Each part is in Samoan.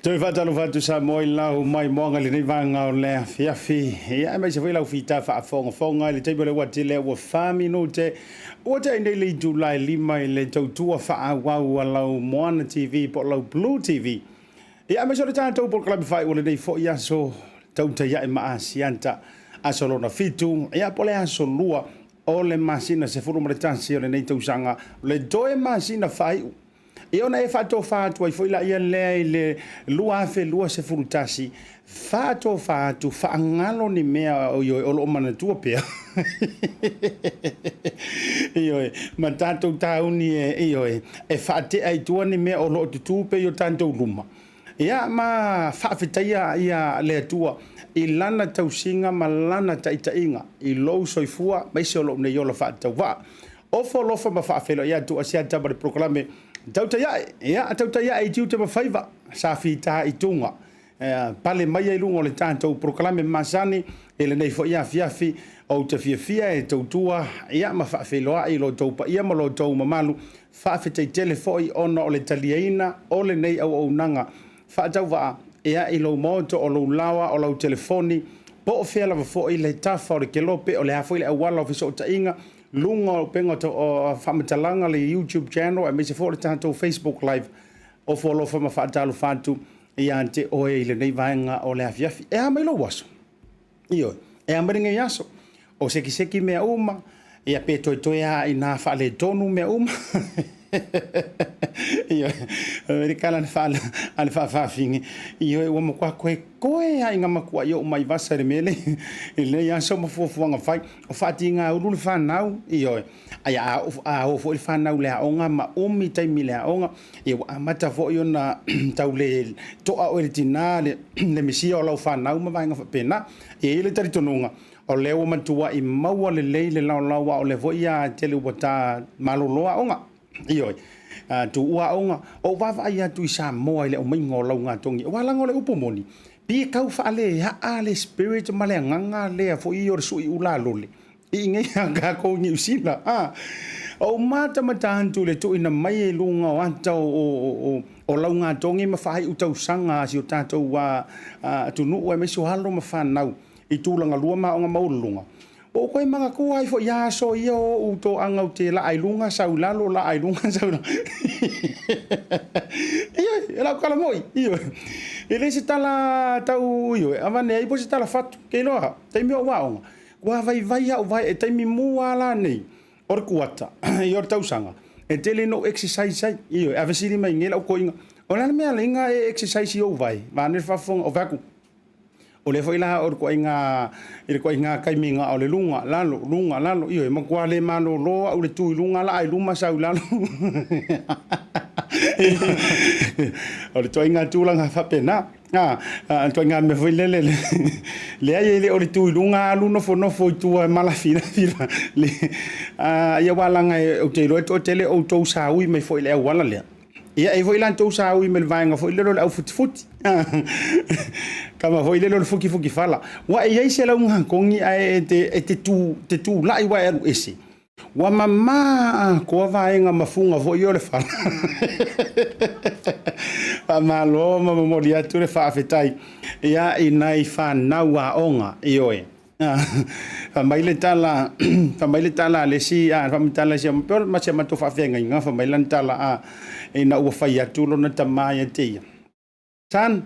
Toe faatalofa atu Samoa i lau maimoaga i lenei vaega o le afiafi. Ia, aemaise foi lau fita faafogafoga i le taimi o le ua tele ua 4 minute. Ua tea nei le itula e 5 i le tautua faaauau a lau Moana TV po o lau Blue TV. Ia, aemaise o le tatou polokalame faaiu o lenei foi aso tautai ae ma Asiata, aso lona 7, ia po o le aso 2 o le masina 11 o lenei tausaga, le toe masina faaiu. Ia ona e faatofa atu ai foi laia lea i le 2021, faatofa atu, faagalo ni mea ioe o lo o manatua pea. Ioe, ma tatou tauni e, ioe, e faatea i tua ni mea o lo o tutū pea i o tatou luma. Ia, ma faafetaia ia le Atua i Lana tausiga ma Lana taitaiga i lou soifua aemaise o lou nei ola faatauvaa. Ofo alofa ma faafeiloai atu a Siata ma le polokalame Tautai Ae. Ia, tautai ae i tiute ma faiva, sa fita i tuga. Pale mai ai luga o le tatou polokalame masani i lenei foi afiafi, ou te fiafia e tautua ia ma faafeiloai i lo outou paia ma lo outou mamalu. Faafetai tele foi ona o le taliaina o lenei auaunaga faatauvaa ia i lou maota, o lou laoa, o lau telefoni, po o fea lava foi le tafa o le kelope, o le a foi le auala o fesootaiga, luga o upega o faamatalaga, le YouTube channel aemaise foi o le tatou Facebook Live. Ofo alofa ma faatalofa atu ia te oe i lenei vaega o le afiafi. E a mai lou aso? Ioe, e a mai lenei aso? O sekiseki mea uma, ia pe toetoe a inā faaletonu mea uma. Ioe, o le kala a le faafafine, ioe, ua matua koe koe a i ngā makuaʻi oʻu mai vasa i le mea lea i lenei aso ma fuafuaga fai. O faatiga ulu le fanau, ioe, ai a a o foi le fanau i le aoga ma umi taimi i le aoga, ia ua amata foi ona tau le to'a oe le tinā le, le misia o lau fanau ma vaega faapena. E i ai le talitonuga, o lea ua matua'i maua lelei le laolao aua o lea foi a tele ua ta malolo aoga. Ioe, tuua aoga. Ou vaavaai atu i Samoa i le aumaiga o laugatogi, aua leaga o le upu moni, pei e tau faaleaa le spirit ma le agaga lea foi o le sui ulalole i inei ia tatou i Niu Sila. Ou matamata atu i le tuuina mai i luga o ata o o laugatogi ma faaiu tausaga a si o tatou atunuu aemaise o alo ma fanau i tulaga lua ma aoga maualuluga, ua ou toe manatua ai foi ia aso ia o ou toaga ou te laa i luga sau i lalo, laa i luga sau i lalo. Ioe, o lau tala moi, ioe. E le se tala tau, ioe, avane ai po o se tala fatu. Ke iloa, taimi o au aoga, ua vaivai au vae, e taimi mua la nei, o le kuata, ia o le tausaga, e tele ina ou exercise ai. Ioe, a fesili mai nei lau toeaina, o le a le mea e ala ai ona e exercise i ou vae? Vaeane le faafofoga, ou fai atu, o lea foi la o le ituaiga, i le ituaiga taimi na o le luga, lalo, luga, lalo, ioe, matua le malolo au i le tu i luga, laa i luma, sau i lalo. O le ituaiga tulaga faapena. A, ituaiga mea foi lele, leai e le o le tu i luga alu nofonofo i tua e malafilafi. Ia aua leaga ou te iloa e toatele outou saui mai foi i le auala lea. Ia e i ai foi la outou saui mai le vaega foi lele o le aufutifuti. Tama foi lele o le futifutifala. Ua e i ai se laugatogi ae e te tulai ua e alu ese, ua mama atoa vaega mafuga foi ia o le fala. Faamalo ma momoli atu le faafetai ia i nai fanau aoga, ioe. Fai mai le tala, fai mai le tala a le isi, a faamatala i si ma si a matou faafeagaiga, fai mai lana tala, a, ina ua fai atu lona tama ia te ia. Son,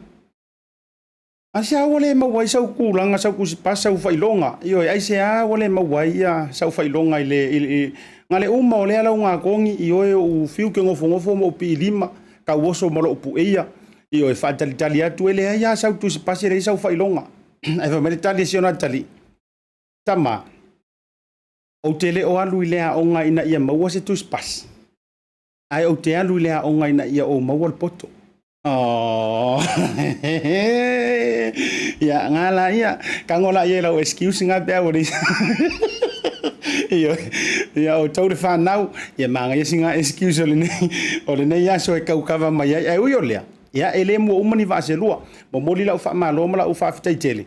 aisea ua le maua ai sau tulaga, sau tusipasi, sau faailoga? Ioe, aisea ua le maua ai ia sau faailoga i le, i, i, na le uma o lea laugatogi, ioe, ou fiu ke nofonofo ma ou piilima, tauoso ma lou pueia, ioe, faatalitali atu, e leai lava sau tusipasi, e leai sau faailoga. Ae fai mai le tali a si ona atalii, tama, ou te le o alu i le aoga ina ia maua se tusipasi, ae ou te alu i le aoga ina ia ou maua le poto. Oh. Ia, ngā la ia, tago la ia i lau excuse ngā pe a ua leai. Ioe, ia outou le fanau, ia manaia sina excuse o lenei aso e tau kava mai ai. Ae ui o lea, ia e le mua uma ni vaa se lua. Momoli lau faamalo ma lau faafetai tele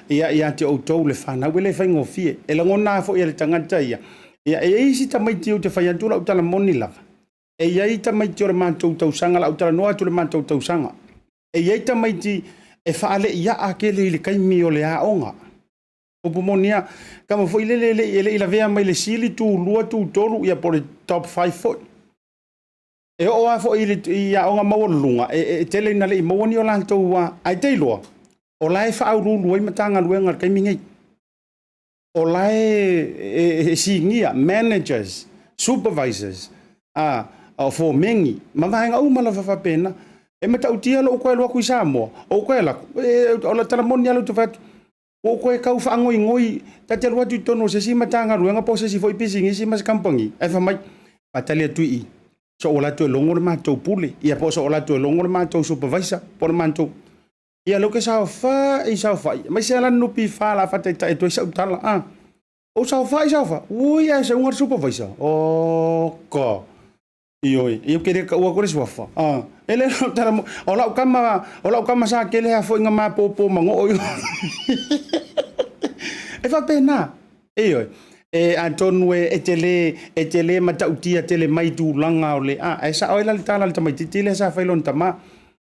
ia ia te outou le fanau, e le faigofie. E lagona foi e le tagata ia. Ia e i ai isi tamaiti ou te fai atu lau tala moni lava. E i ai tamaiti o le matou tausaga, lau talanoa atu i le matou tausaga. E i ai tamaiti e faaleiaa tele i le taimi o le aoga. Upu moni lava, tama foi lele e le i lavea mai le sili, tu 2, tu 3, ia po o le top 5 foi. E oo lava foi i aoga maualuluga, e tele ina le i maua ni o latou, ae te iloa, o la e faauluulu ai Matagaluega i le taimi nei. O la e sinia managers, supervisors, o fomeni, ma vaega uma lava faapena. E matautia lou toe alu atu i Samoa, ou toe alu atu, o le tala moni lava lea ou te fai atu, ua ou toe tau faangoingoi, ta te alu atu i totonu o se isi Matagaluega po o se isi foi pisinisi ma se kamupani, ae fai mai, faatali atu i i, so o latou e logo le matou pule, ia po o so o latou e logo le matou supervisor, po o le matou... Ia lea ou te saofai, saofai, aemaise lava la le NPF o le a faataitai atu ai sau tala, a. Ou saofai, saofai, ui ae seuga le supervisor. Oka! Ioe, ia ou te le taua atu le suafa. A, e le o tala mo, o lau tama, o lau tama sa tele lava foi na mapopo manoo i. E faapena. Ioe, e atonu e te le, e te le matautia tele mai tulaga o le, a, ae sao ai la le tala a le tamaitiiti lea sa fai lona tama.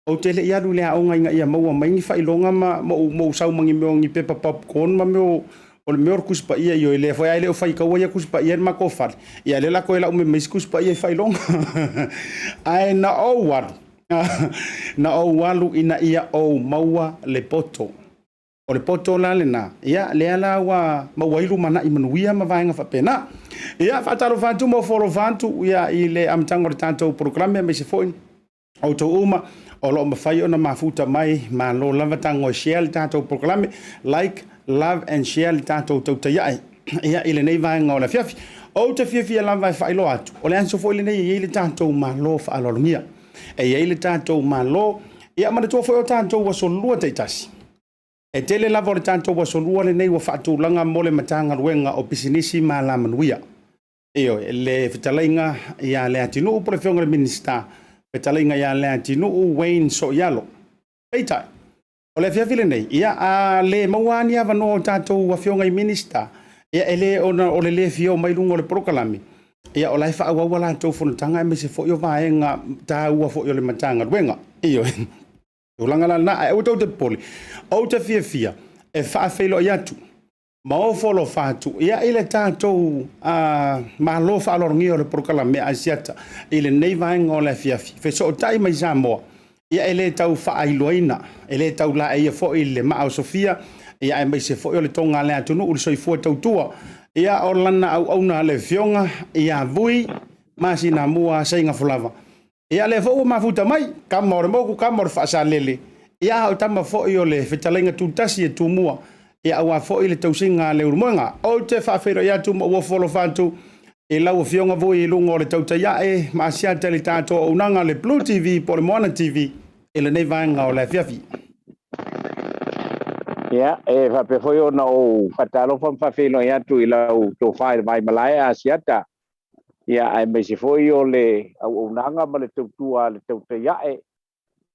Ou te le i alu i le aoga ina ia maua mai ni faailoga ma ou sau ma ni mea o ni pepa popcorn ma mea o le mea o le Tusi Paia. Ioe, lea foi ae le o faitaua ia Tusi Paia i le matou fale. Ia lea la toe lau mai ma isi Tusi Paia i faailoga. Ae na ou alu, na ou alu ina ia ou maua le poto. O le poto la lena, ia lea la ua maua ai lumanai manuia ma vaega faapena. Ia, faatalofa atu ma ofo alofa atu ia, i le amataga o le tatou polokalame, aemaise foi outou uma o lo o mafai ona mafuta mai, malo lava tago e share le tatou polokalame, like, love and share le tatou tautai ae ia, i lenei vaega o le afiafi. Ou te fiafia lava e faailoa atu, o le aso foi lenei e i ai le tatou malo faaaloalogia. E i ai le tatou malo, ia manatua foi o tatou aso lua taitasi. E tele lava o le tatou aso lua lenei ua faatulaga mo le Matagaluega o Pisinisi ma Alamanuia. Ioe, le fetalaiga ia Leatinuu po o le afioga i le Minisita, fetalaiga ia Leatinuu Wayne Soialo. Peitai, o le afiafi lenei, ia a le maua ni avanoa o tatou afioga i Minisita, ia e le ona o le le fia o mai luga o le polokalame. Ia, o la e faaauau a latou fonotaga aemaise foi o vaega taua foi o le Matagaluega. Ioe. Tulaga la lena, ae aua tou te popole, ou te fiafia e faafeiloai atu ma ofo alofa atu ia i le tatou Malo faaaloalogia o le polokalame a Asiata i lenei vaega o le afiafi. Fesootai mai Samoa, ia e le tau faailoaina, e le tau laeia foi le maa o Sofia, ia aemaise foi o le toga a le atunuu, le soifua tautua. Ia o lana auauna le afioga ia Vui Masinamua Seigafolava. Ia lea foi ua mafuta mai, tama o le motu, tama o le Faasalele, ia a o tama foi o le fetalaiga tutasi e Tumua, ia aua foi le tausiga a Leulumoega. Ou te faafeiloai atu ma ou ofo alofa atu i lau Afioga Vui i luga o le tautai ae ma asiata i le tatou auaunaga le Blue TV po o le Moana TV i lenei vaega o le afiafi. Ia, e faapea foi ona ou faatalofa ma faafeiloai atu i lau tofa i le Vaimalae Asiata, ia aemaise foi o le auaunaga ma le tautua a le tautai ae,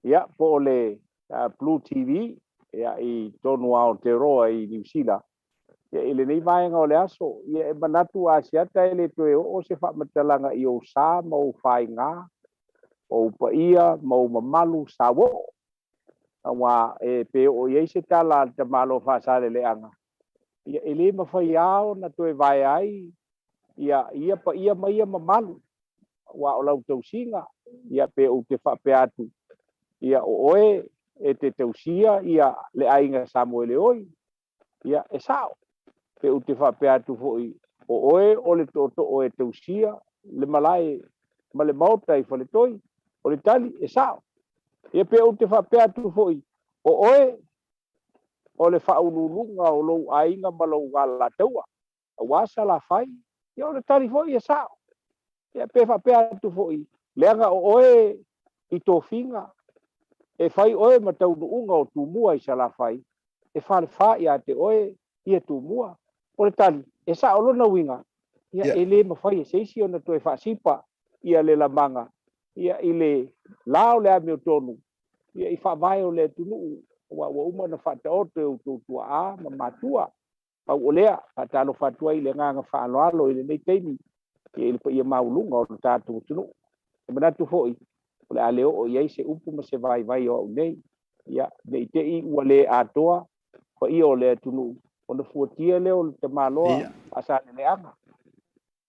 ia po o le Blue TV ia, i totonu o Aotearoa i Niu Sila. Ia, i lenei vaega o le aso, ia e manatu Asiata e le toe oo se faamatalaga i ou sa ma ou faiga, ou paia ma ou mamalu sauoo, aua e pe oo i ai se tala a le tamaloa Faasaleleaga, ia e le mafai lava ona toe vaea ai ia ia paia ma ia mamalu, aua o lau tausiga, ia pe ou te faapea atu, ia o oe e te tausia ia le aiga Samoeleoi, ia e sao. Pe ou te faapea atu foi, o oe o le tootoo e tausia le malae ma le maota i Faletoi, o le tali, e sao. Ia pe ou te faapea atu foi, o oe o le faauluuluga o lou aiga ma lou alataua, aua Salafai, ia o le tali foi e sao. Ia pe faapea atu foi, leaga o oe i tofiga, e fai oe ma taunuuga o Tumua i Salafai, e falefa ia te oe ia Tumua. O le tali, e sao lona uiga, ia e le mafai e se isi ona toe faasipa ia le lamaga ia i le la o le amiotonu ia i faavae o le atunuu, aua ua uma ona faataoto e outou tuaa ma matua. Pau o lea, faatalofa atu ai i le agaga faaaloalo i lenei taimi i le paia maualuga o le tatou atunuu. E manatu foi, o le a le oo i ai se upu ma se vaivai o au nei, ia, ne i te i ua le atoa paia o le atunuu, ona fuatia lea o le tamaloa Faasaleleaga.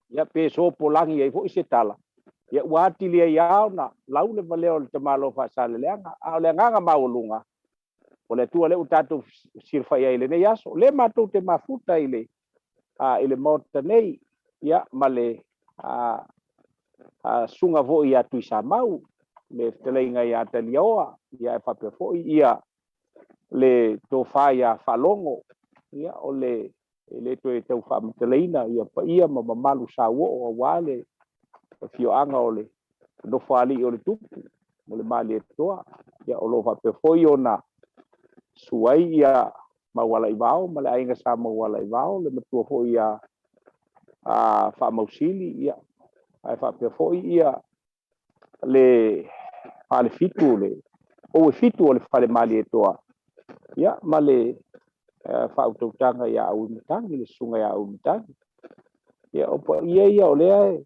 Ia, pe sopolagi ai foi se tala, ia ua atili ai lava ona lau le valea o le tamaloa Faasaleleaga. A o le agaga maualuga, o le Atua lea ua tatou silafai ai i lenei aso. O lea matou te mafuta i le, a, i le Maota nei, ia, ma le a, a, susuga foi ia Tuisamau, le fetalaiga ia Taliaoa, ia e faapea foi ia le tofa ia Faalogo, ia, o le e le toe tau faamatalaina ia paia ma mamalu sauoo aua le afioaga o le Nofoalii o le Tupu mo le Malietoa, ia o lo o faapea foi ona susu ai ia Maualaivao ma le aiga Sa Maualaivao, le matua foi ia a Faamausili, ia ae faapea foi ia le Falefitu, le ou e fitu o le Fale Malietoa, ia ma le faautautaga ia Auimatagi, le susuga ia Auimatagi. Ia o paia ia o lea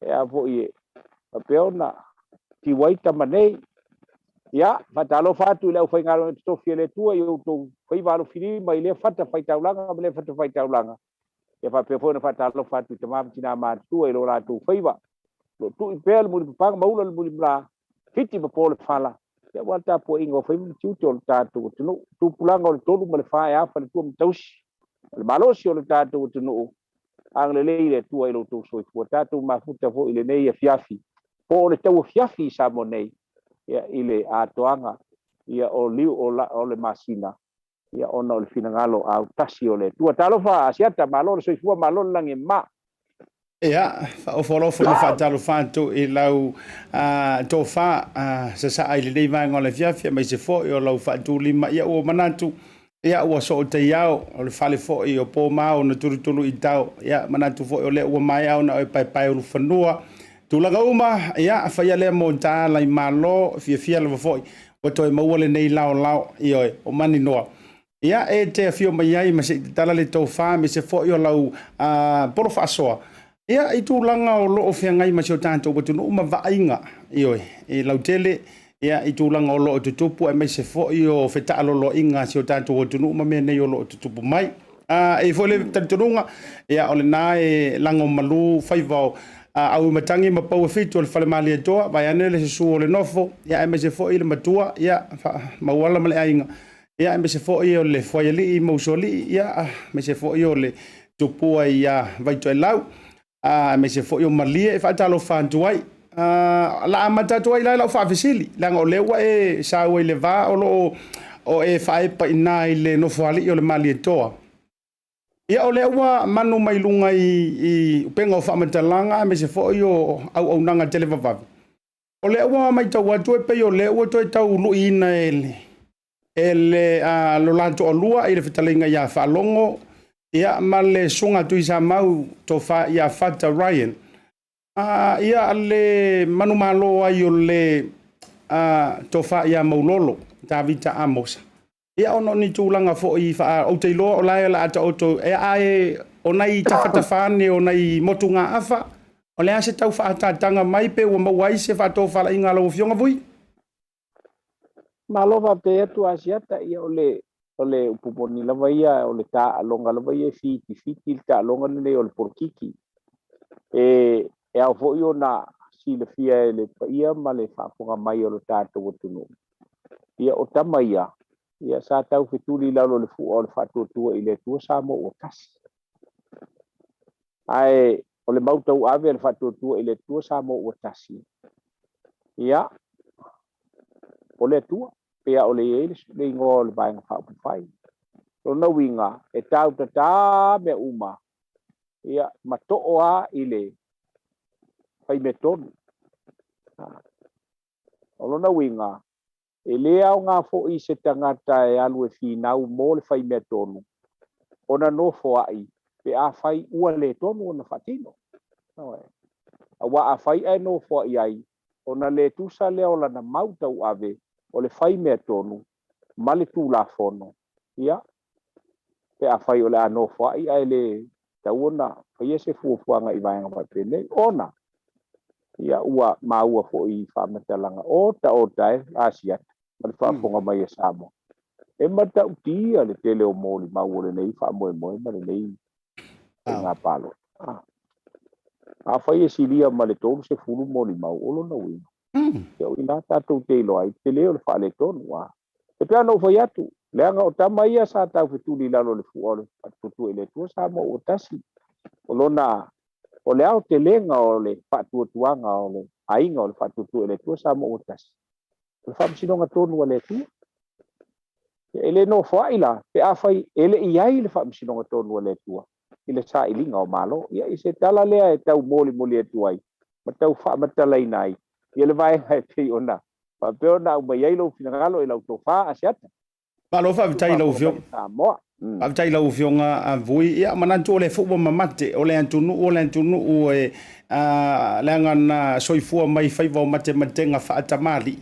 e a foi e faapea ona tiu ai tama nei. Ia, faatalofa atu i le aufaigaluega totofi a le Atua i outou faiva alofilima i lea fatafaitaulaga ma lea fatafaitaulaga. Ia faapea foi ona faatalofa atu i tama ma tina matutua i lo latou faiva. O lo o tui pea le mulipapaga ma ula le mulimala, fiti ma po le fala, ia aua le tapuaiga o faiva ma tiute o le tatou atunuu. Tupulaga o le 3 ma le 4 e a faletua ma tausi, o le malosi o le tatou atunuu, agalelei le Atua i lo outou soifua. Tatou mafuta foi i lenei afiafi, po o le tauafiafi i Samoa nei, ia, i le atoaga ia, o liu o, la, o le masina, ia, ona o le finagalo autasi o le Atua. Talofa Asiata, malo le soifua, malo le lagi e mama. Ia, faaofoalofo ma faatalofa atu i lau tofa sasaa i lenei vaega o le afiafi, aemaise foi o lau faatulima. Ia, ua manatu, ia, ua sootei ao, o le fale foi o po ma ao na tulutulu i tao. Ia, manatu foi o lea ua maea ona oe paepae ulufanua. Tulaga uma, ia, faia lea mo ta ala i malo, fiafia lava foi, ua toe maua lenei laolao, ioe, o Maninoa. Ia, e te afio mai ai ma se i tatala le tofa aemaise foi o lau polo faasoa. Ia, i tulaga o lo o feagai ma si o tatou atunuu ma vaaiga, ioe, e lautele, ia, i tulaga o lo o tutupu aemaise foi o fetaaloloaiga a si o tatou atunuu ma mea nei o lo o tutupu mai. A, e i ai foi le talitonuga, ia, o lena e lagomalu faiva o Auimatagi ma Pauefito o le Fale Malietoa, vaeane le susu o le nofo, ia, aemaise foi le matua, ia, Mauala ma le aiga, ia, aemaise foi o le Fuaialii ma Usoalii, ia, aemaise foi o le Tupua ia Vaitoelau, aemaise foi o Malie e faatalofa atu ai. O le a amata atu ai la i lau faafesili, leaga o lea ua e saua i le va o lo o e faaepa i ina i le Nofoalii o le Malietoa. Ia, o lea ua manu mai luga i upega o faamatalaga aemaise foi o auaunaga televavave. O lea ua matau atu e pei o lea ua toe tau luiina e le e le lo la toalua i le fetalaiga ia Faalogo ia ma le susuga Tuisamau Tofa ia Fata Ryan ia le manumalo ai o le Tofa ia Maulolo Tavita Amosa. Ia ona o ni tulaga foi faa ou te iloa o la e o le a taoto e ae o nai tafatafa ane o nai motugaafa. O le a se tau faaataataga mai pe ua maua ai se faatofalaiga a lau Afioga Vui? Malo faafetai atu Asiata, ia o le o le upu moni lava ia o le taaloga lava ia e fitifiti le taaloga lenei o le polokiki. E e ao foi ona silafia e le paia ma le faafofoga mai o lo tatou atunuu. Ia o tama ia, ia sa tau fetuli i lalo o le fua o le faatuatua i le Atua Samoa ua tasi. Ae o le mau tauave a le Faatuatua i le Atua Samoa ua tasi, ia, o le Atua, pei a ole i ai le igoa o le Vaega Faaupufai. O lona uiga, e tautatā mea uma, ia, ma too a i le faimea tonu. O lona uiga, E le aoga foi se tagata e alu e finau mo le fai mea tonu, ona nofoaʻi pe afai ua le tonu ona faatino. Aua afai ae nofoaʻi ai, ona le tusa lea o lana mau tauave o le fai mea tonu ma le Tulafono, ia, pe afai o le a nofoaʻi ae le tatau ona faia se fuafuaga i vaega faapenei, ona ia ua maua foi i faamatalaga otaota e Asiata ma le faafofoga mai a Samoa, e matautia le tele o molimau o lenei faamoemoe ma lenei faiga palota. Afai e silia ma le 30 molimau, o lona uiga, ia o i ina tatou te iloa ai le tele o le faaletonu. E pei ona ou fai atu, leaga o tama ia sa taufetuli i lalo o le fua o le faatuatua i le Atua Samoa ua tasi. O lona, o le aotelega o le faatuatuaga o le aiga o le faatuatua i le Atua Samoa ua tasi, o le faamasinoga tonu a le Atua. E le nofoai la, pe afai e le i ai le faamasinoga tonu a le Atua i le sailiga o Malo. Ia, i se tala lea e tau molimoli atu ai ma tau faamatalaina ai ia le vaega e pei ona faapea ona aumai ai lou finagalo i lau tofa Asiata. Malo faafetai i lau Afioga. Samoa. Faafetai i lau Afioga Vui. Ia, manatu o lea foi ua mamate, o le atunuu o le atunuu e leaga na soifua mai i faiva o matematega faatamalii.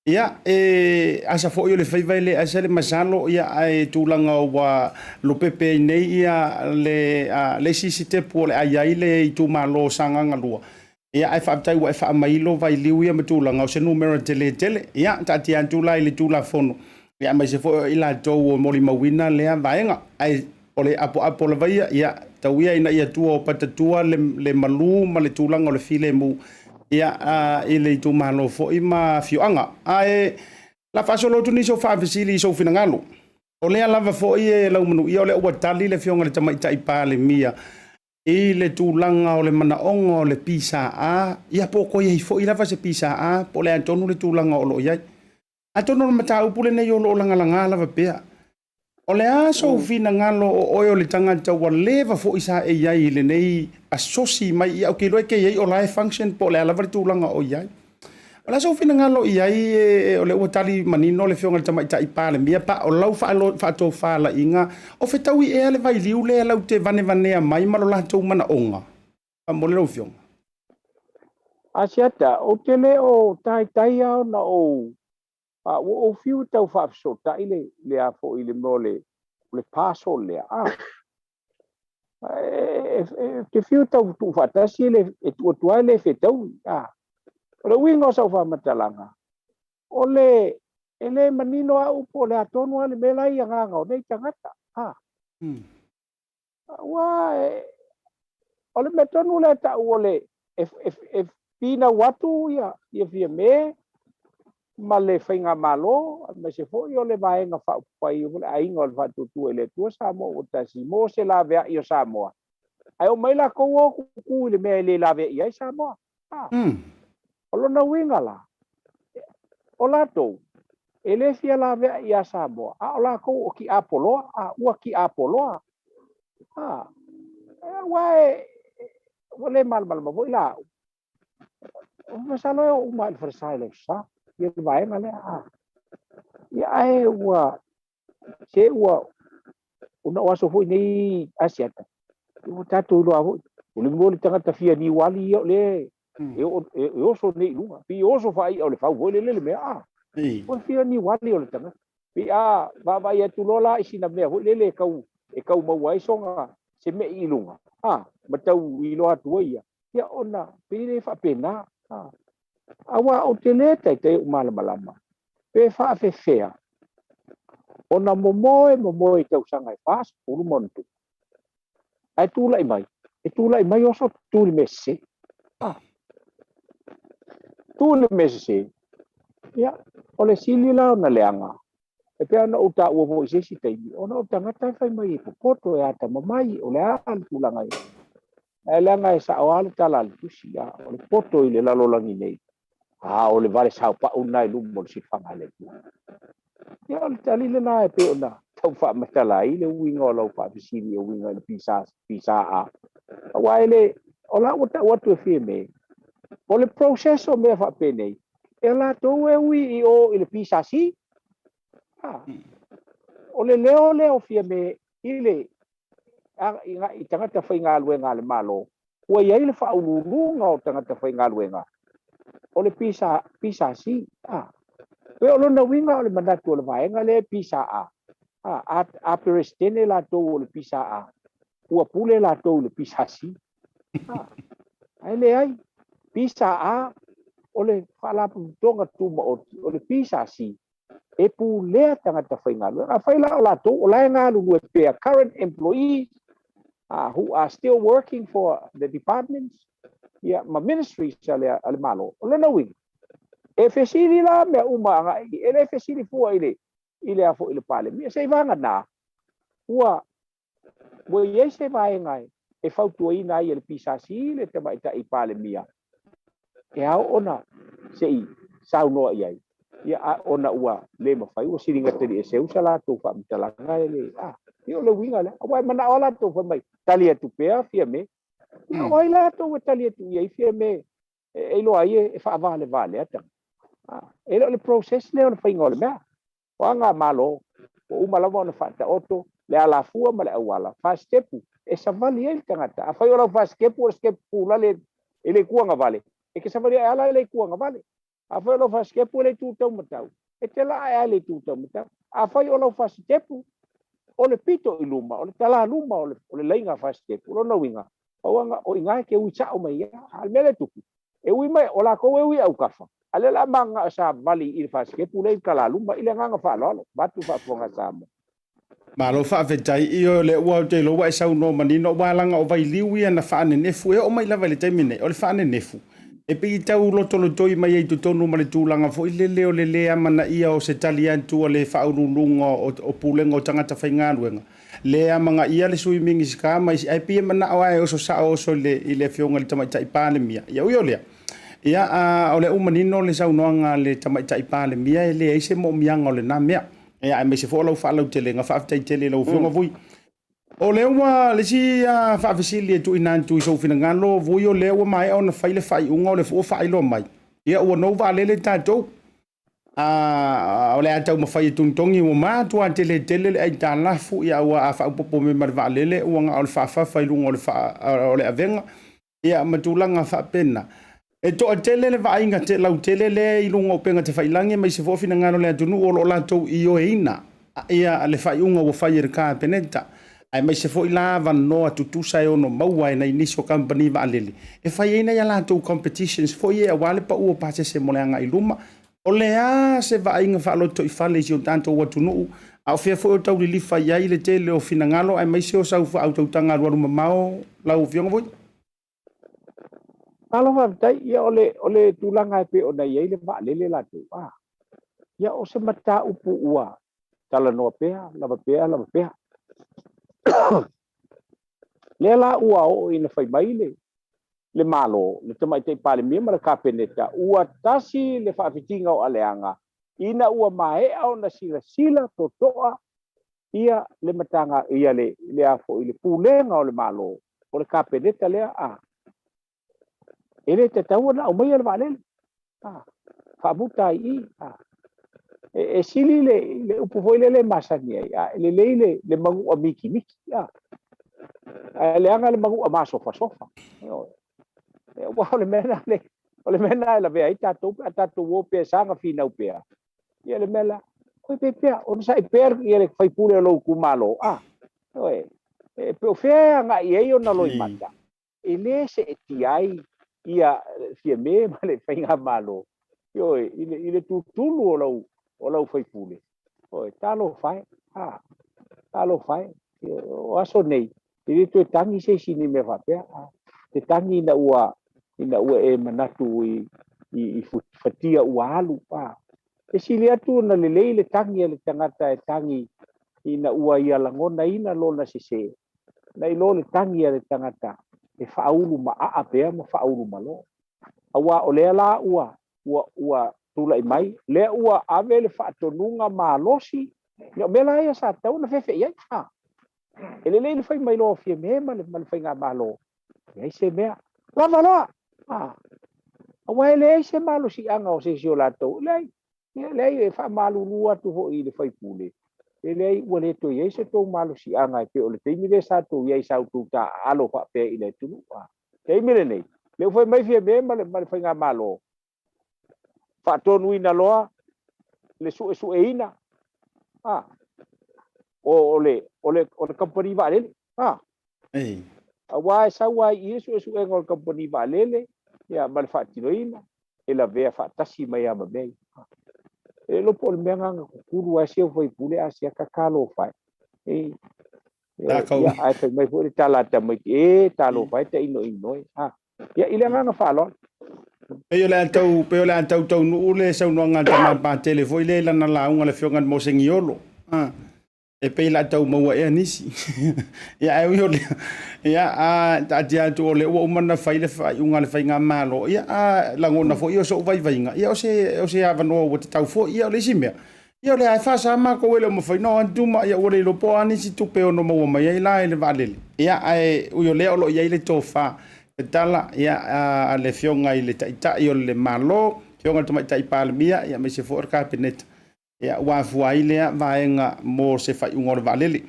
Ia, e asa foi o le faiva e le asa le masalo, ia, ae tulaga ua lopepe ai nei ia le, le isi sitepu o le a i ai le itumalo o Sagaga 2. Ia, ae faafetai ua e faamailo vailiu ia ma tulaga o se numera tele tele. Ia, taatia atu la i le Tulafono, ia, aemaise foi o i latou o molimauina lea vaega. Ae o le apoapo lava ia, ia, tau ia ina ia tua o patatua le, le malu ma le tulaga o le filemu, ia, a, i le itumalo foi ma afioaga. Ae la faasolo atu nisi o faafesili i sou finagalo. O lea lava foi e laumanuia o lea ua tali le Afioga i le Tamaitai Palemia i le tulaga o le manaoga o le PSA, ia po o toe i ai foi lava se PSA, po o le a tonu le tulaga o lo o i ai. Atonu o le mataupu lenei o lo o lagalaga lava pea. O le a sou finagalo o oe o le tagata ua leva foi sa e i ai i lenei asosi mai, ia ou te iloa e te i ai o la e function po o le a lava le tulaga o i ai. O le a sou finagalo i ai o lea ua tali manino le Afioga i le Tamaitai Palemia, pa o lau faatofalaiga, o fetaui ea le vailiu lea lau te vanevanea mai ma lo latou manaoga? Faamolemole lau Afioga. Asiata, ou te le o taitai lava ona ou, a ua ou fiu e tau faafesootai le, le a foi le mea o le, o le parcel lea, a. E te fiu tau tuufaatasi le e tuu atu ai le fetaui. O le uiga o sau faamatalaga, o le e le manino au po o le a tonu lava le mea la e i agaga o nei tagata. Aua o le mea tonu lea e tau o le e finau atu ia Fiame ma le Faigamalo, aemaise foi o le Vaega Faaupufai o le Aiga o le Faatuatua i le Atua Samoa ua Tasi mo se laveai o Samoa, ae omai lakou o kuku i le mea e le laveai ai Samoa. O lona uiga la, o latou e le fia laveai ia Samoa, a o lakou o tiapoloa, a ua tiapoloa. Aua ua le malamalama foi la au. Masalo e oo uma i le falesa i le aso Sa, ia le vaega lea. Ia ae ua, se ua, ona o aso foi nei Asiata, ua tatou iloa foi, o le mea o le tagata fia niuali ia o lea e oso nei i luga, pei e oso faai'a o le fau foi lele le mea, a. O le fia niuali o le tagata. Pei a vaavaai atu loa la i sina mea foi lele e tau maua ai sona se me'i i luga, a, ma tau iloa atu ai ia, ia ona pei le faapena. Aua ou te le taitai ou malamalama pe faafefea ona momoe momoe i tausaga e 40 ma ona tupu, ae tulai mai, e tulai mai oso tu i le mea sese. Tu i le mea sese, ia, o le sili la ona leaga, e pei ona ou taua foi i se isi taimi, ona o tagata e fai mai e popoto, e atamamai, o le a le tulaga ia. Ae leaga e sao lava le tala a le tusi, o le poto i le lalolagi nei, a o le vale saopau lena i luma o le silafaga a le Atua. Ia o le tali lena e pei ona tau faamatala ai le uiga o lau faafesili e uiga i le PSA. Aua e le, o la ua tau atu e Fiame, o le process o mea faapenei, e latou e ui i o i le PSC. O le leo lea o Fiame i le i tagata faigaluega a le Malo, ua i ai le faauluuluga o tagata faigaluega o le PSC. Pei o lona uiga o le manatu o le vaega lea e PSA. A Peresetene latou o le PSA, ua pule latou i le PSC. Ae leai, PSA o le Faalapotopotoga Tumaoti, o le PSC e pulea tagata faigaluega. Afai la o latou o la e galulue pea, current employees who are still working for the departments, ia, ma ministries a le Malo. O lona uiga, e fesili la mea uma agai, e le fesili fua i le a foi i le Palemia. Se i vagana, ua i ai se vaega e fautuaina ai e le PSC le tamaitai Palemia, e ao ona se i saunoa i ai, ia, ona ua le mafai, ua siliga talieseu sa latou faamatalaga e le, ia o le uiga lea. Aua e manao lava latou fai mai, tali atu pea Fiame. Ia o ai latou e tali atu i ai Fiame e iloa ai e faavalevalea tagata. E le o le process lea o le faiga o le mea. O aga Malo, ua uma lava ona faataoto le alafua ma le auala, fasitepu, e savali ai le tagata. Afai o lau fasitepu o le sitepu pulale e le tuagavale, e te savali ai ala e le tuagavale. Afai o lau fasitepu e le tu taumatau, e te laa e a le tu taumatau. Afai o lau fasitepu o le pito i luma, o le talaluma o le laiga fasitepu, lona uiga, pauanga o inga e te ui sao mai ia. A le mea le tupu, e ui mai, o lakou e ui aukafa, a le la maga savali i le fasitepu le i talaluma, i le agaga faaaloalo, vaeatu faafofoga Samoa. Malo faafetai. Ioe, o lea ua ou te iloa ua e saunoa manino, aua leaga o vailiu ia na faanenefu e oo mai lava i le taimi nei, o le faanenefu e pei e tau lotolotoi mai ai i totonu ma le tulaga foi lele o le le amanaia o se tali atu a le Faauluuluga o Pulega o Tagata Faigaluega, le amanaia le Sui Minisita ma isi, ae pei e manao lava e oso sao oso i le Afioga i le Tamaitai Palemia. Ia ui o lea, ia, a o lea ua manino le saunoaga a le Tamaitai Palemia, e leai se moomiaga o lena mea. Ia, aemaise foi o lau faalautelega. Faafetai tele i lau Afioga Vui. O lea ua le isi faafesili e tuuina atu i sou finagalo, Vui, o lea ua maea ona fai le faaiuga, o lea foi ua faailoa mai, ia ua nou vaalele tatou. A o le a taumafai e togitogi, ua matua tele tele le aitalafu, ia ua a faaopoopo mai ma le vaalele, ua na o le faafafa i luga o le avega, ia ma tulaga faapena. E toatele le vaaiga lautele lea i luga o upega tafailagi, aemaise foi o finagalo o le atunuu o lo o latou ioeina ia le faaiuga ua fai e le Kapeneta. aemaise foi la avanoa tutusa e ono maua ai nai nisi o kamupani vaalele e fai ai nai a latou competitions foi ia aua le pau o pasese mo le agai i luma. O le a se vaaiga faalotoifale i si o tatou atunuu, a o fea foi o tau lilifa i ai le tele o finagalo aemaise o sau faautautaga alualu mamao lau Afioga foi? Malo faafetai. Ia o le, o le tulaga e pei ona i ai le vaalele latou, a, ia o se mataupu ua talanoa pea, lava pea, lava pea. Lea la ua oo ina fai mai le, le Malo, le Tamaitai Palemia ma le Kapeneta, ua tasi le faafitiga o aleaga ina ua maea ona silasila totoa ia le mataga ia le le a foi le pulega o le Malo o le Kapeneta lea a e le tatau ona aumaia le vaalele a faamuta ai i a e, e sili le, le upu foi lele e masani ai a e lelei le, le manu'a mikimiki a ae leaga le manu'a masofasofa. Ioe. Aua o le mea lena le, o le mea lena e lavea ai tatou pe a tatou o pea e saga finau pea. Ia le mea la, koe pea pea, onosai pea ia le faipule o lou itumalo, a, ioe, e pe o fea e agai i ai ona loimata, e le seetia ai ia Fiame ma le faigamalo, ioe, i le, i le tutulu o lau, o lau faipule. Ioe, talofa e, a, talofa e, o aso nei, e le toe tagi se isi i ni mea faapea, a, te tagi ina ua, ina ua e manatu i, i, i fatia ua alu, a. E sili atu ona lelei le tagi a le tagata e tagi ina ua ia lagonaina lona sese, nai lo le tagi a le tagata e faaulu maaa pea ma faaulu malo. Aua o lea la ua, ua, ua tulai mai, lea ua ave le faatonuga malosi, ia o mea la ia sa tatau ona fefe i ai. A, e lelei le fai mai loa o Fiame ma le, ma le faigamalo, leai se mea, lava loa. A, aua e leai se malosiaga o se isi o latou, leai, ia leai, e faamalulu atu foi i le faipule, e leai, ua le toe i ai se tou malosiaga e pei o le taimi lea sa tou i ai sa outou taaalo faapea i le atunuu. A, taimi lenei, lea ua fai mai Fiame ma le, ma le faigamalo, faatonuina loa le suesueina a, o, o le, o le, o le kamupani vaalele. A, Ei. aua e sau lava i i le suesuega o le kamupani vaalele ia, ma le faatinoina, e lavea faatasi mai lava ma mea ia. E le iloa po o le mea lena na tutulu ai si au faipule Asiata talofa e. Ei. Tatou. Ia, ae fai mai foi le tala a tamaiti, e talofa e tainoino e. A, ia, i le agaga faaaloalo. Pei o le a tau, pei o le a tau taunuu le saunoaga a le tama Patele foi lea i lana lauga le afioga i le Mosegiolo. Ah, e pei la tau maua ea nisi. Ia ae ui o lea, ia a taatia atu o lea ua uma ona fai le faaiuga a le faigamalo. Ia a lagona foi o sou vaivaiga, ia o se o se avanoa ua tatau foi. Ia o le isi mea, ia o lea e faasa matou e le o mafai ona o atu ma ia ua le iloa po o a nisi tupe e ono maua mai ai la i le vaalele. Ia ae ui o lea o lo o i ai le tofa tatala ia a le afioga i le Taitai o le Malo, afioga i le Tamaitai Palemia ia aemaise foi o le Kapeneta. Ia ua afua ai lea vaega mo se faaiuga o le vaalele.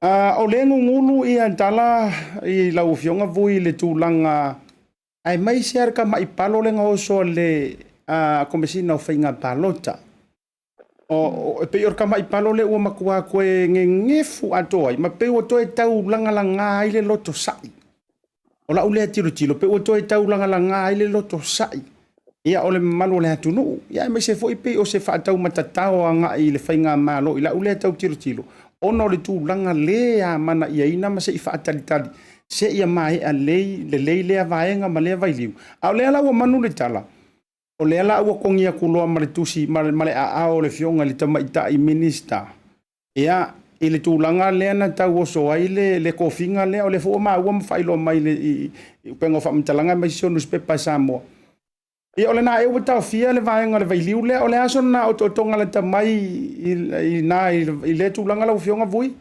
O lea e gugulu ia tala i lau afioga Vui i le tulaga aemaise lava le tamai palo lea na oso a le Komesina o Faiga Palota. O, e pei o le tamai palo lea ua matua toe gegefu atoa ai, ma pei ua toe taulagalaga ai le loto sa'i. O lau lea tilotilo, pei ua toe taulagalaga ai le loto sa'i ia o le mamalu o le atunuu, ia aemaise foi pei o se faataumatatao agai i le faigamalo i lau lea tau tilotilo, ona o le tulaga le amanaiaina ma se i faatalitali seia maea lelei, lelei lea vaega ma lea vailiu. A o lea la ua manu le tala, o lea la ua togi atu loa ma le tusi ma le aao o le Afioga i le Tamaitai Minisita, ia, i le tulaga lea na tauoso ai le, le tofiga lea, o lea foi ua maua ma faailoa mai i, le, i, i upega o faamatalaga aemaise o nusipepa a Samoa. Ia, o lena ea ua taofia le vaega o le vailiu lea, o le a sona otootoga lata mai i, i, na, i, i lea tulaga lau Afioga Vui?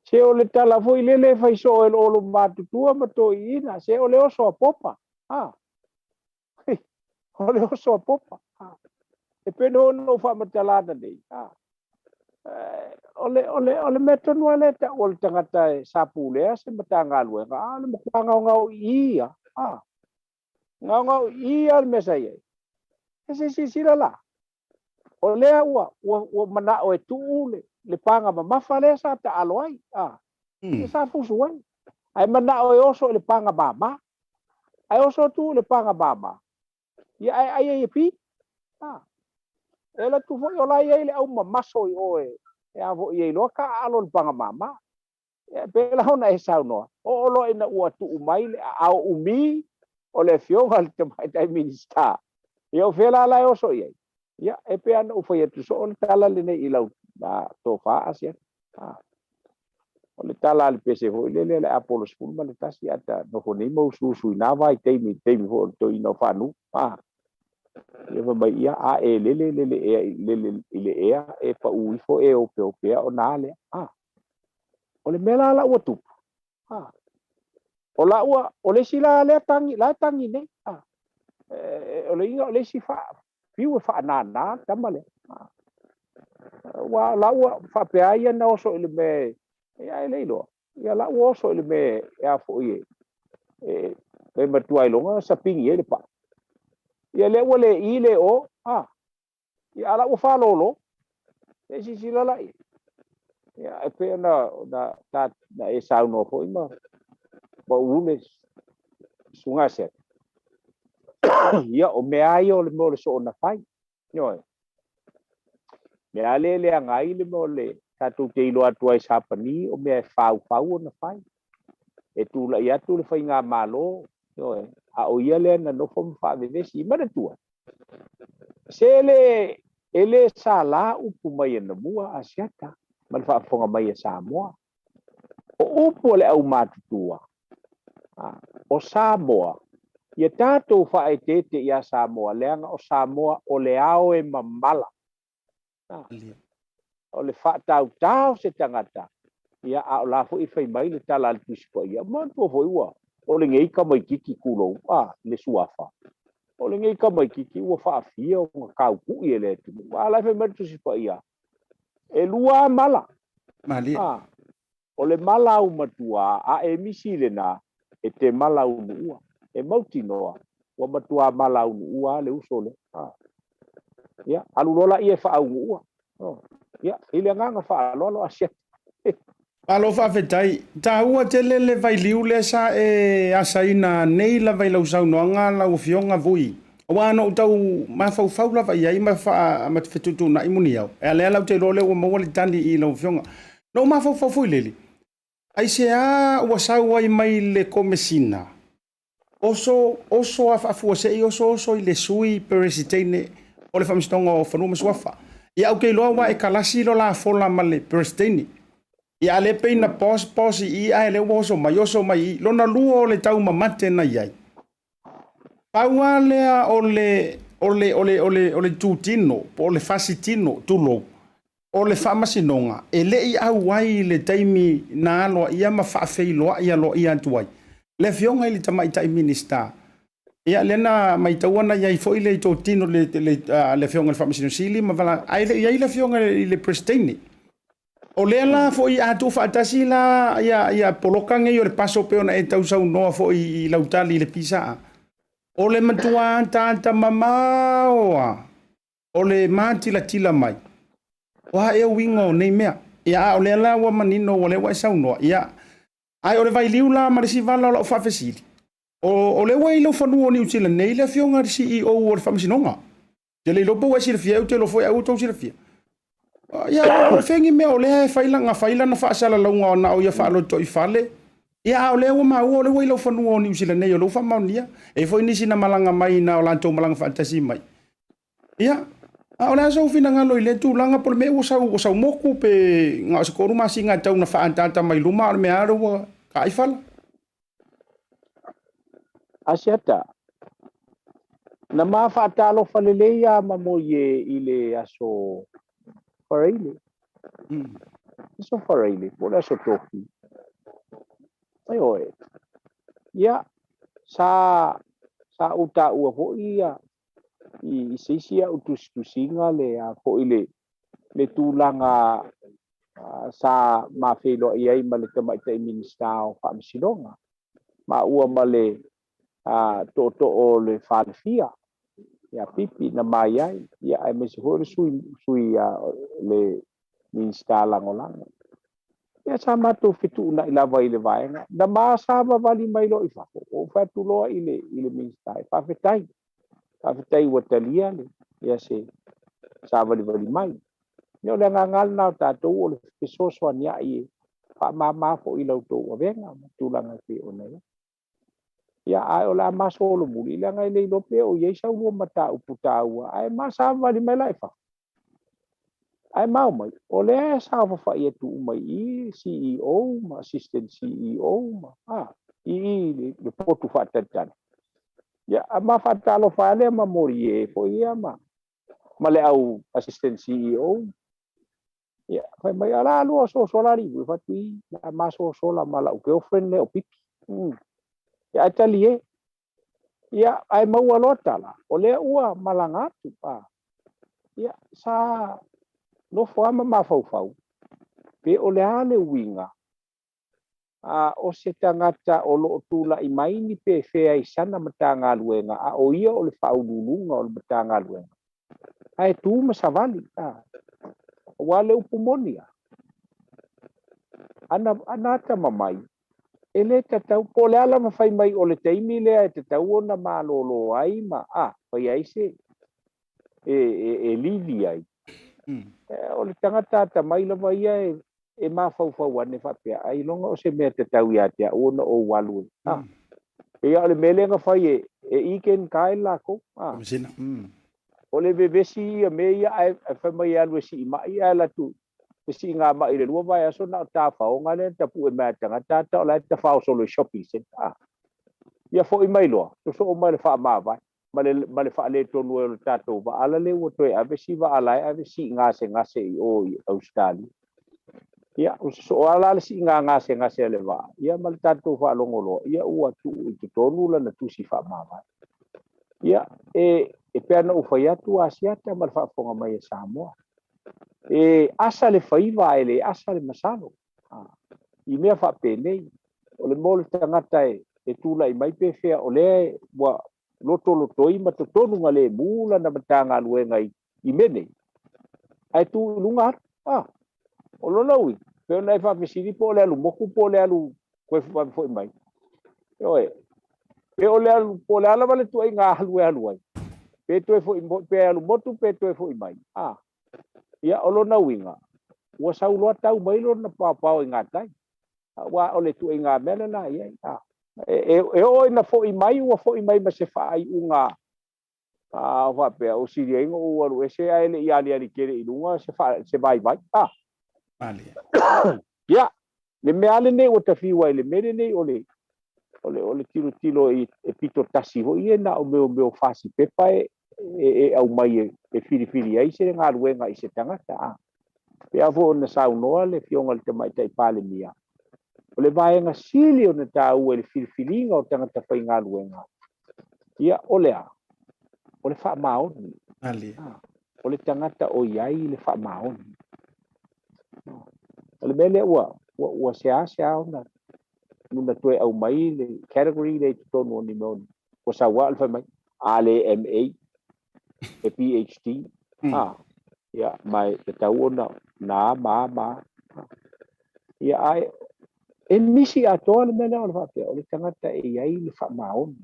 Se o le tala foi lele e fai soo e lo matutua ma toeaiina, se o le oso a popa. A, o le oso a popa. A, e pei ona ou faamatalaina nei. A, o le, o le, o le mea tonu lava lea e tau o le tagata e sa pulea se Matagaluega, a o le matua gaogao i i ia. A, gaogao i i lava le mea sa i ai. E se silasila la. O lea ua, ua, ua manao e tuu le, le paga mamafa lea sa taalo ai, a, mm. sa fusu ai. Ae manao e oso i le paga mama. Ae oso atu i le paga mama. Ia ae ai ai e pi. A. E alu atu foi o la e i ai le auma maso i o e, e a foi e iloa ka aalo i le paga mama. Ia e pei la ona e saunoa, oo loa ina ua tuu mai le aao umi o le Afioga i le Tamaitai Minisita, ia o fea la la e oso i ai? Ia, e pei lava ona ou fai atu soo le tala lenei i lau tofa Asiata. O le tala a le pese foi lele a le Apolo 11 a ta nofo nei ma usuusu i na vaitaimi, i le taimi foi o le toeaina o Faanu. Ia fai mai, ia, a e lele, lele ea, lele i le ea, e pau ifo e opeopea ona a lea. O le mea la la ua tupu, o la ua, o le isi la lea tagi, la e tagi nei. O le iga o le isi faa, fiu e faanānā le tama lea. Aua o la ua faapea ia na oso i le mea e, ae le iloa. Ia la ua oso i le mea e a foi e, e, e matua iloga sapigi ai le paa. Ia lea ua le i le o, a. Ia a la ua faalōlō. E silasila la i ai. Ia e pei ona na, ta, na e saunoa foi ma, ma uu le susuga a Seta. Ia o mea lava ia o le mea o le soona fai. Ioe. Mea lava lea e leaga ai le mea o le tatou te iloa atu ai i Sapani o mea e faufau ona fai. E tulai atu le faigamalo, ioe, a o ia lea na nofo ma faavevesi. Manatua, Se le, e le sala upu mai anamua Asiata ma le faafofoga mai a Samoa. O upu a le aumatutua, o Samoa, ia tatou faaeteete ia Samoa, leaga o Samoa o le ao e mamala. O le faatautā o se tagata, ia, a o la foi e fai mai le tala a le Tusi Paia, manatua foi ua, o lenei tamaitiiti tulou, a, le suafa, o lenei tamaitiiti ua faafia ona taupui e le atunuu. A o la e fai mai le Tusi Paia, e lua lava mala. Malie. A, o le mala aumatua, a e misi i lena, e te mala aunuua. E mautinoa, ua matua mala aunuua lava le uso lea. A. Ia, alu loa laia e faaunuua. Ia, i le agaga faaaloalo Asiata. Malo faafetai. Taua tele le vailiu lea sa e asaina nei lava i lau saunoaga lau Afioga Vui. Aua na ou tau mafaufau lava i ai ma fetuutuunai muniao. A lea la ou te iloa lea ua maua le tali i lau Afioga. Na ou mafaufau foi lele, aisea ua sau ai mai le Komesina Oso, oso a faafuasei, oso, oso i le Sui Peresiteine o le Faamasinoga o Fanua ma Suafa. Ia, ou te iloa aua e kalasi lo la fola ma le Peresiteine. Ia, a lea pei na pause, pause i i, ae lea ua oso mai, oso mai i i. Lona lua o le taumamate na i ai. Pau lava lea o le, o le, o le, o le, o le itutino, po o le fasitino, tulou, O le Faamasinoga e le i auai i le taimi na aloaia ma faafeiloai aloaia atu ai le Afioga i le Tamaitai Minisita. Ia, lea na maitaua na i ai foi le itotino le, le, le Afioga i le Faamasino Sili ma vala, ae le i ai le Afioga i le Peresetene. O lea la foi a tuufaatasi la ia, ia poloka nei o le paso pei ona e tausaunoa foi i lau tali i le PSA, o le matua ataata mamao lava O le matilatila mai, o a ea uiga o nei mea? Ia, a o lea la ua manino, ua lea ua e saunoa, ia. Ae o le vailiu la ma le isi vala o lau faafesili, o, o lea ua i lou fanua o Niu Sila nei le afioga i le CEO o le Faamasinoga. Ou te le iloa po ua e silafia ea, ou te iloa foi ai ua outou silafia. Ia, o fea ni mea o lea e fai lana, fai lana faasalalauga na o ia faalotoifale, Ia, a o lea ua maua o lea ua i lau fanua o Niu Sila nei, o lea ua faamaonia. E i ai foi nisi na malaga mai na o latou malaga faatasi mai. Ia, a o le a sou finagalo i lea tulaga, po o le mea ua sau, ua sau moku pe na o se toalu masina e tau na faaataata mai luma, a o le mea lava lea ua taaifala. Asiata, na ma faatalofa lelei lava ma Moie i le aso Faraile. Aso Faraile, po o le aso Tofi. Ioe. Ia, sa, sa ou taua foi ia i, i se isi au tusitusiga le a foi le, le tulaga sa ma feiloai ai ma le Tamaitai Minisita o Faamasinoga, maua ma le tootoo o le Falefia. Ia Pipi na mai ai, ia aemaise foi o le sui, sui a le Minisita Lagolago. Ia sa matou fetuunai lava i le vaega, na ma savavali mai loa i fafo, ou fai atu loa i le, i le Minisita, e faafetai, faafetai ua talia le, ia se savalivali mai. Ia o le agaga lena o tatou o le fesoasoania'i e faamama foi i la outou avega ma tulaga e pei ona i ai. Ia, ae o le a ma solomuli, leaga e le iloa pe o i ai sau lua mataupu taua, ae ma savavali mai la i fafo. Ae ma omai, o lea e saofafai atu uma i i CEO ma Assistant CEO ma, a, i i le, le potu faatalitali. Ia, a ma faatalofa lava lea ma moli e foi ia ma, ma le au Assistant CEO. Ia, fai mai, ala lua sosola alii fai atu i, la ma sosola ma lau girlfriend lea o Pipi. Ia, ae talie. Ia, ae maua loa tala, o lea ua malaga atu. A. Ia, sa nofo lava ma mafaufau, pe o le a le uiga a o se tagata o lo o tulai mai ni pefea i sana Matagaluega, a o ia o le Faauluuluga o le Matagaluega, ae tu ma savali, a. Aua le upu moni a, ana, ana atamamai, e le tatau, po o le a lava fai mai o le taimi lea e tatau ona malolo ai ma, a, fai ai se, e, e, e livi ai. O le tagata atamai lava ia e, e mafaufau ane faapea, ailoga o se mea tatau ia te au ona ou alu e. A, pei lava o le mea lea na fai e, e Egan Kyle lakou. A, Komesina. O le vevesi ia mea ia ae, ae fai mai e alu e siimai ae alu atu e siigamai i le lua vaiaso na o tafaoga lea na tapue mai a tagata ata o la e tafao solo i shopping centre. A, ia foi mai loa, sosoo mai le faamavae. Ma le, ma le faaletonu ai o le tatou vaa la lea ua toe ave si vaa la e ave sii gasegase i o i Ausetalia. Ia, ua sosoo lava la le siiga gasegase a le vaa, ia ma le tatou faalogo loa, ia ua tuu i totonu lana tusi faamavae. Ia, e, e pei ona ou fai atu Asiata ma le faafofoga mai a Samoa, e asa le faiva ae le asa le masalo. I mea faapenei, o le mea o le tagata e, e tulai mai pe fea o lea ua lotolotoi ma totonu galemu lana Matagaluega i, i mea nei, ae tu i luga alu. A, o lona uiga, pei ona e faafesili po o le alu moku po o le alu toe vave foi mai. Ioe, pe o le alu, po o le a lava le tuaiga alu e alu ai, pe toe foi, pe alu motu pe toe foi mai. A, ia o lona uiga, ua sau loa tau mai lona paopao i gatai. Aua o le tuaiga mea lena i ai. A, e, e, e oo ina foi mai, ua foi mai ma se faaiuga a faapea, o sili ai ona ou alu ese ae le i aliali tele i luga se, fa, se vaivai. A. Malie. Ia, le mea lava lenei ua tafiu ai le mea lenei o le, o le, o le tilotilo i, e pito tasi foi ia na o mea o mea o fasi pepa e, e, e aumai e, e filifili ai se galuega i se tagata. A. Pei lava foi ona saunoa le Afioga i le Tamaitai Palemia, o le vaega sili ona taua i le filifiliga o tagata faigaluega, ia, o le a? O le faamaoni. Malie. O le tagata o i ai le faamaoni. O le mea lea ua, ua, ua seasea ona, ona toe aumai le category lea i totonu o ni mea o ua sau lava o le fai mai, a le MA, e PhD, a, ia, ma e tatau ona na ma a ma a. Ia, ae e misi atoa le mea lea o le faapea, o le tagata e i ai le faamaoni.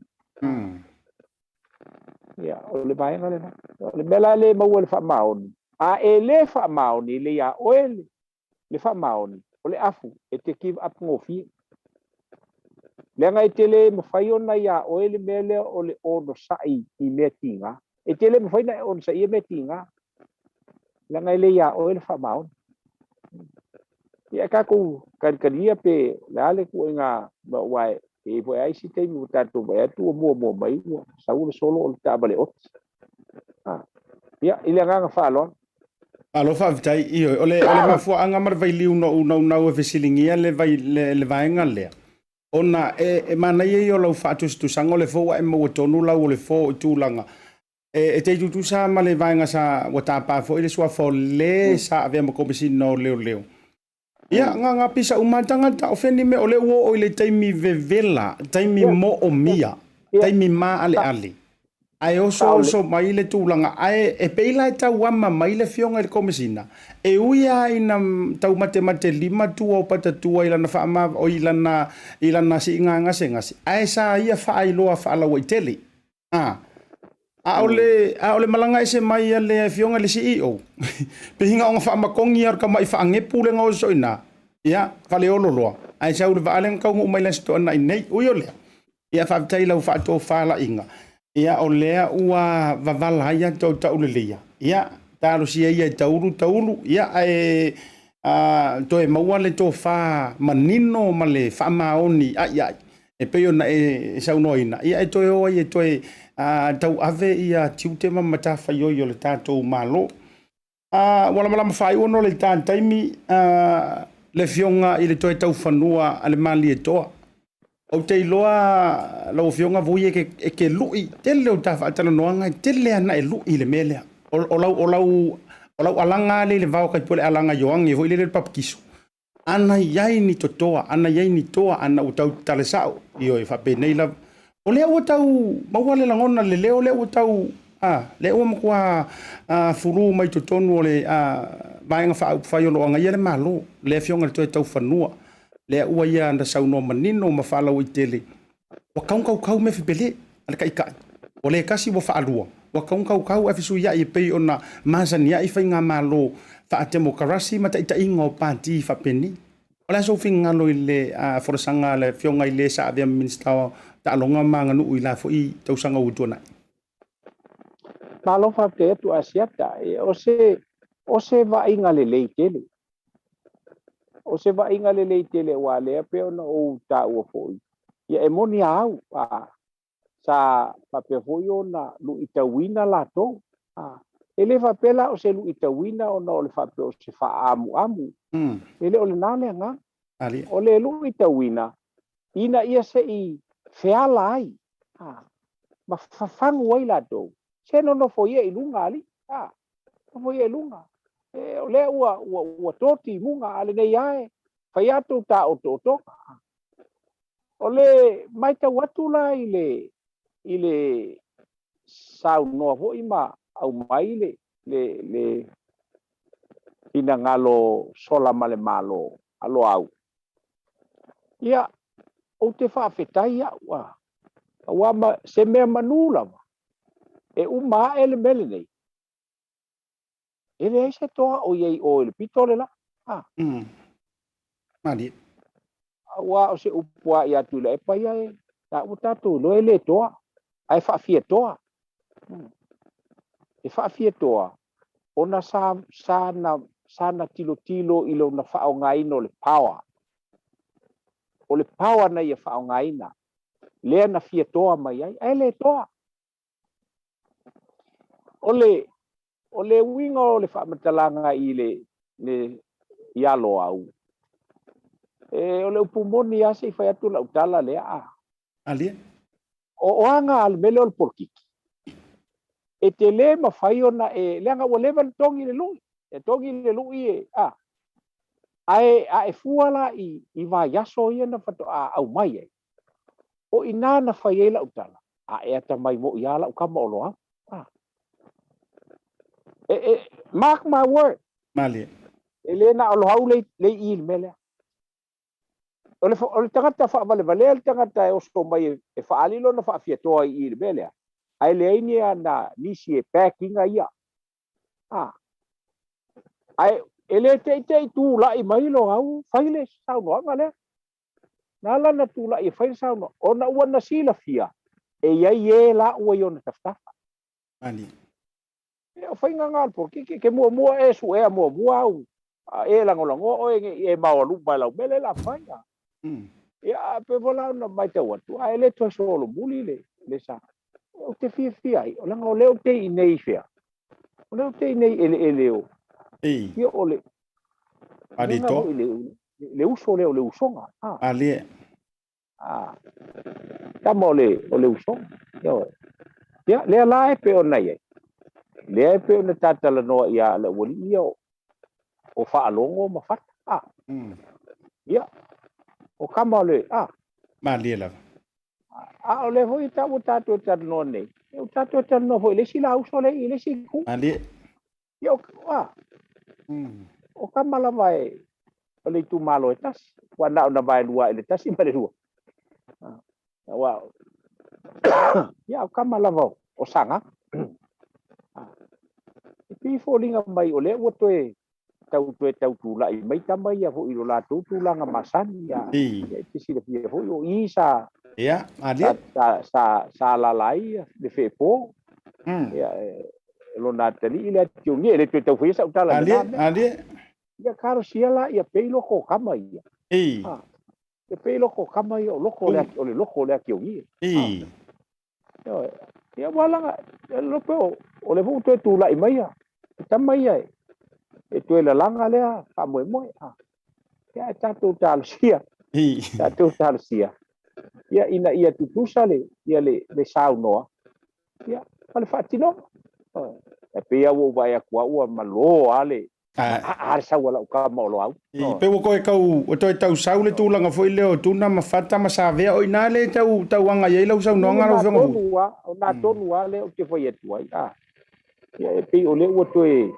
Ia, o le vaega lena. O le mea la le maua le faamaoni, a e le faamaoni, le iā oe le, le faamaoni, o le afu, e te give up gofie. Leaga e te le mafai ona iā oe le mea lea o le onosai i mea tiga. E te le mafai ona e onosaia mea tiga. Leaga e le iā oe le faamaoni. Ia, e tatou talitalia pe o le a le tuuaiga, aua e i ai foi lava isi taimi ua tatou vaai atu ua muamua mai ua sau le solo o le taavale oti. Ia, i le agaga faaaloalo. Malo faafetai. Ioe, o le, o le mafuaaga ma le vailiu na ou naunau e fesiligia le, vai, le, le vaega lea, ona e, e manaia ia o lau faatusatusaga o le fo ua e maua tonu lau o le fo i tulaga e, e te tutusa ma le vaega sa ua tapa foi le suafa o le sa avea ma Komesina o Leoleo. Ia, nga nga pisa uma tagata o fea ni mea o lea ua oo i le taimi vevela, taimi moomia, taimi maaleale. Ae osooso mai le tulaga, ae e pei la e tauama mai le Afioga i le Komesina, e ui lava ina taumatemaitelima tua o Patatua i lana faama, oi, lana, i lana siiga gasegase, ae sa ia faailoa faalauaitele. A, a o le, a o le malaga ese mai a le Afioga i le CEO, pei na ona faamakogi lava o le tamai faagepu lea na oso i ina, ia, faleolo loa, ae sau i le vaa lea na taunuu mai i le Aso Toonai nei. Ui o lea, Ia faafetai i lau faatofalaiga, ia o lea ua vavala ai ata o Tauleleia, ia talosia ia e taulu taulu, ia ae a, toe maua le tofa manino ma le faamaoni aiai e pei ona e saunoaina, ia e toe o ai e toe tauave ia tiute ma matafaioi o le tatou Malo. Ua lamalama faaiu ona o le ita taimi le Afioga i le Toe Taufanua a le Malietoa. Ou te iloa lau Afioga Vui e te lui tele o ta faatalanoaga e tele lava ina e lui i le mea lea. O lau, o lau, o lau alaga lava lea i le vao tai pei o le alaga Ioane foi lele o le papatiso. Ana i ai ni totoa, ana i ai ni toa, ana ua tau tatala sao, ioe, faapenei lava. O lea ua tau maua le lagona, le leo lea ua tau, a, lea ua matua fulu mai totonu o le Vaega Faaupufai o lo o agaia le Malo, le Afioga i le Toe Taufanua, lea ua ia na saunoa manino ma faalauaitele, ua tatau ona tautau mea fepele a le Taitai, ua le tasi ua faalua, ua tatau ona tautau ae fesuiai e pei ona masani ai faigamalo faatemokarasi ma taitaiga o pati faapenei. O le a sou finagalo i le folasaga a le Afioga i le sa avea ma Minisita o Taaloga ma Aganuu i la foi tausaga ua tuanai? Malo faafetai atu Asiata. O se, o se vaaiga lelei tele. O se vaaiga lelei tele aua lea pei ona ou taua foi, ia e moni a au, a, sa faapea foi ona luitauina latou. A, e le faapea la o se luitauina ona o le faapea o se faaamuamu. E le o lena le agaga. O le luitauina ina ia se i feala ai, a, ma fafagu ai latou, se nonofo ia i luga alii, a, nonofo ia i luga. E, o lea ua, ua, ua to timuga, a lenei lava e fai atu taotootoga. O le matau atu la i le, i le saunoa foi ma aumai le, le, le finagalo sola ma le Malo a Loau, ia, ou te faafetai au, a, aua ma, se mea manu lava, e uma ae le mea lenei, e leai se toa o i ai i o i le pito le la. A. Malie. Aua o se upu a i atu i le epa ia e, la ua tatou iloa e le toa, ae faafiatoa. E faafiatoa ona sa, sa na, sa na tilotilo i lona faaaogaina o le power. O le power na ia faaaogaina, lea na fiatoa mai ai, ae le toa. O le, o le uiga o le faamatalaga i le, le, ia Loau, e, o le upu moni lava se i fai atu lau tala lea, a. Alia. O, o aga a le mea lea o le polokiki, e te le mafai ona e, leaga ua leva ona togi le lui, e togi le lui e, a, ae a e fua la i, i vaiaso ia na faatoa aumai ai, o i ina na fai ai lau tala, a e atamai moi lava lau tama o Loau. A. E, e, mark my word. Malie. E le na o Loau le, le i i le mea lea. O le, o le tagata faavalevalea le tagata e oso mai e, e faaali lona faafiatoa i i le mea lea, ae leai ni ana nisi e back ina ia. A. Ae e le teitei tulai mai Loau fai le saunoaga lea. Na ala ona tulai e fai le saunoaga, ona ua na silafia e i ai e la ua i ona tafatafa. Ani. E, o faiga na o le polokiki, e te muamua e suea muamua au, a e lagolagoa oe ne i e maoaluma i lau mea lea o le a fai. A. Ia, a pei foi la ona matau atu, a e le toe solomuli le, le sa. Ou te fiafia ai, leaga o lea ou te i nei i fea? O lea ou te i nei i eleele o, Ei. ia o le, Alitoa. le, le uso lea o le usoga. A. Alie. A. Tama o le, o le usoga. Ioe. Ia, lea la e pei ona i ai. Lea e pei ona ta talanoa ia le aualii ia o, o Faalogo ma Fata. A. Ia, o tama o le, a. Malie lava. A o lea foi e taua tatou e talanoa nei, ou te ta toe talanoa foi i le isi lauso lea i le isi itu. Malie. Ia, o, a, o tama lava e, o le itumalo e tasi, ua na o na vaelua i le tasi ma le lua. Aua, ia, o tama lava o Sagaga. E pei e foliga mai o lea ua toe tau toe tau tulai mai tama ia foi i lo latou tulaga masani. Ia, ia e te silafia foi o i sa Ia, malie. Sa alaala ai le feepo. Ia, e lona atalii le Atiogia, e le toe tau faia sau tala i lena mea. Malie. Ia talosia la ia pei loko o tama ia. Ia pei loko o tama ia o loko o le loko o le Atiogia. Ioe. Ia ua laga, e iloa pe o lea foi ua toe tulai mai ia le tama ia e toe lalaga lea faamoemoe. Ia ae tatou talosia, tatou talosia, ia ina ia tutusa le, ia le, le saunoa, ia, ma le faatinoga. E pei lava ua ou vaai atu lava ua malo lava le, A le sau a lau tama o Loau. Pei ua toe tau, ua toe tau sau le tulaga foi lea o Tuna ma Fata ma Savea, o i ina lea e tau, tau agai ai lau saunoaga lau Afioga Buti. O na tonu lava lea ou te fai atu ai, a. Ia e pei o lea ua toe,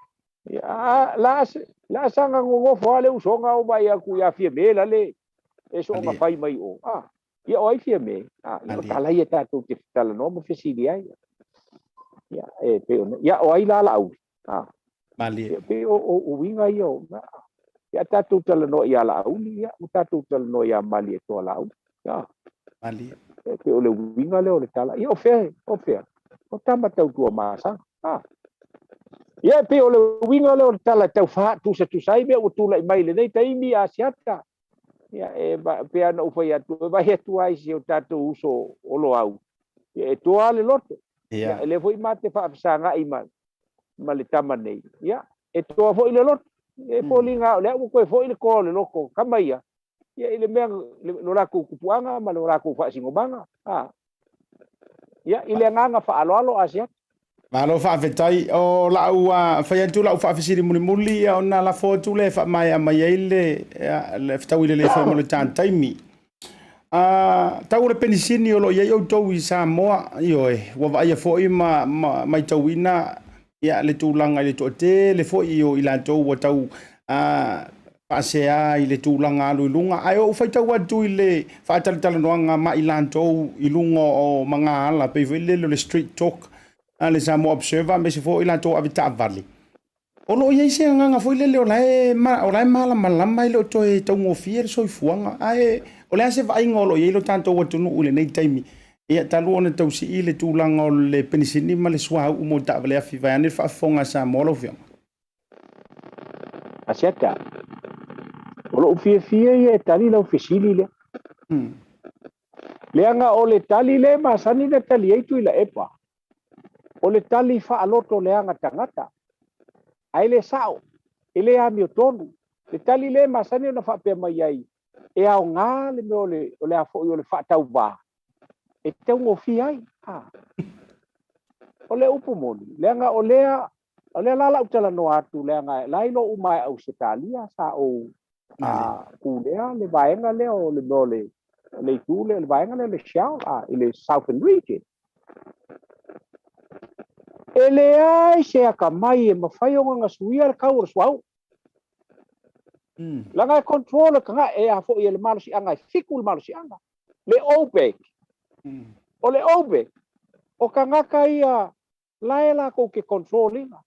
a, la, la saga nonofo lava le usoga o vaai atu ia Fiame la le e soona fai mai o, a. Ia o ai Fiame? A, ia o tala ia tatou te talanoa ma fesili ai. Ia e pei ona, ia o ai la Laauli? A. Malie. Ia pei o uiga ia o, ia tatou talanoa ia Laauli, ia ua tatou talanoa ia Malietoa Laauli. Ia. Malie. E pei o le uiga lea o le tala. Ia o fea, o fea? O tama tautua masaga. A. Ia e pei o le uiga lea o le tala e tau faatusatusa ai mea ua tulai mai i lenei taimi Asiata. Ia e pei lava ona ou fai atu, e vaai atu lava i si o tatou uso o Loau, ia e toa lava le loto. Ia, e le foi ma te faafesagai ma, ma le tama nei. Ia, e toa foi le loto. E foliga o lea ua toe foi le toa o le loto o tama ia, ia i le mea, lo latou tupuaga ma lo latou faasinomaga. A. Ia, i le agaga faaaloalo Asiata. Malo faafetai. O lau fai atu lau faafesili mulimuli ia ona lafo atu lea e faamaea mai ai le, le fetaui lelei foi mo le ta taimi. Tau o le penisini o lo o i ai outou i Samoa, ioe, ua vaaia foi ma, ma maitauina ia, le tulaga i le toatele foi o i latou ua tau faasea i le tulaga alu i luga. Ae ou faitau atu i le faatalatalanoaga ma i latou i luga o magaala, pei foi lele o le street talk a le Samoa Observer, aemaise foi i latou avetaavale. O lo o i ai se agaga foi lele o la e, o la e malamalama e le o toe taugofie le soifuaga. Ae o le a se vaaiga o lo o i ai lo tatou atunuu i lenei taimi? Ia, talu ona tau sii le tulaga o le penisini ma le suauu mo taavale afi vaeane le faafofoga a Samoa lau Afioga. Asiata, o lou fiafia ia e tali lau fesili lea. Leaga o le tali lea e masani ona tali ai Tuilaepa, o le tali faaloto leaga tagata, ae le sao, e le amiotonu. Le tali lea e masani ona faapea mai ai, e aoga le mea o le, o le a foi o le faatauvā, e taugofie ai. A. O le upu moni, leaga o lea, o lea la lau talanoa atu, leaga la iloa uma e Ausetalia sa ou pulea le vaega lea o le mea o le, le itu lea, le vaega lea o le Shell, i le Southern Region. E leai se atamai e mafai ona gasuia le tau o le suauu. Leaga e control e taga, e a foi e le malosiaga, e fiku le malosiaga. Le OPEC, o le OPEC, o tagata ia la e latou te control ina.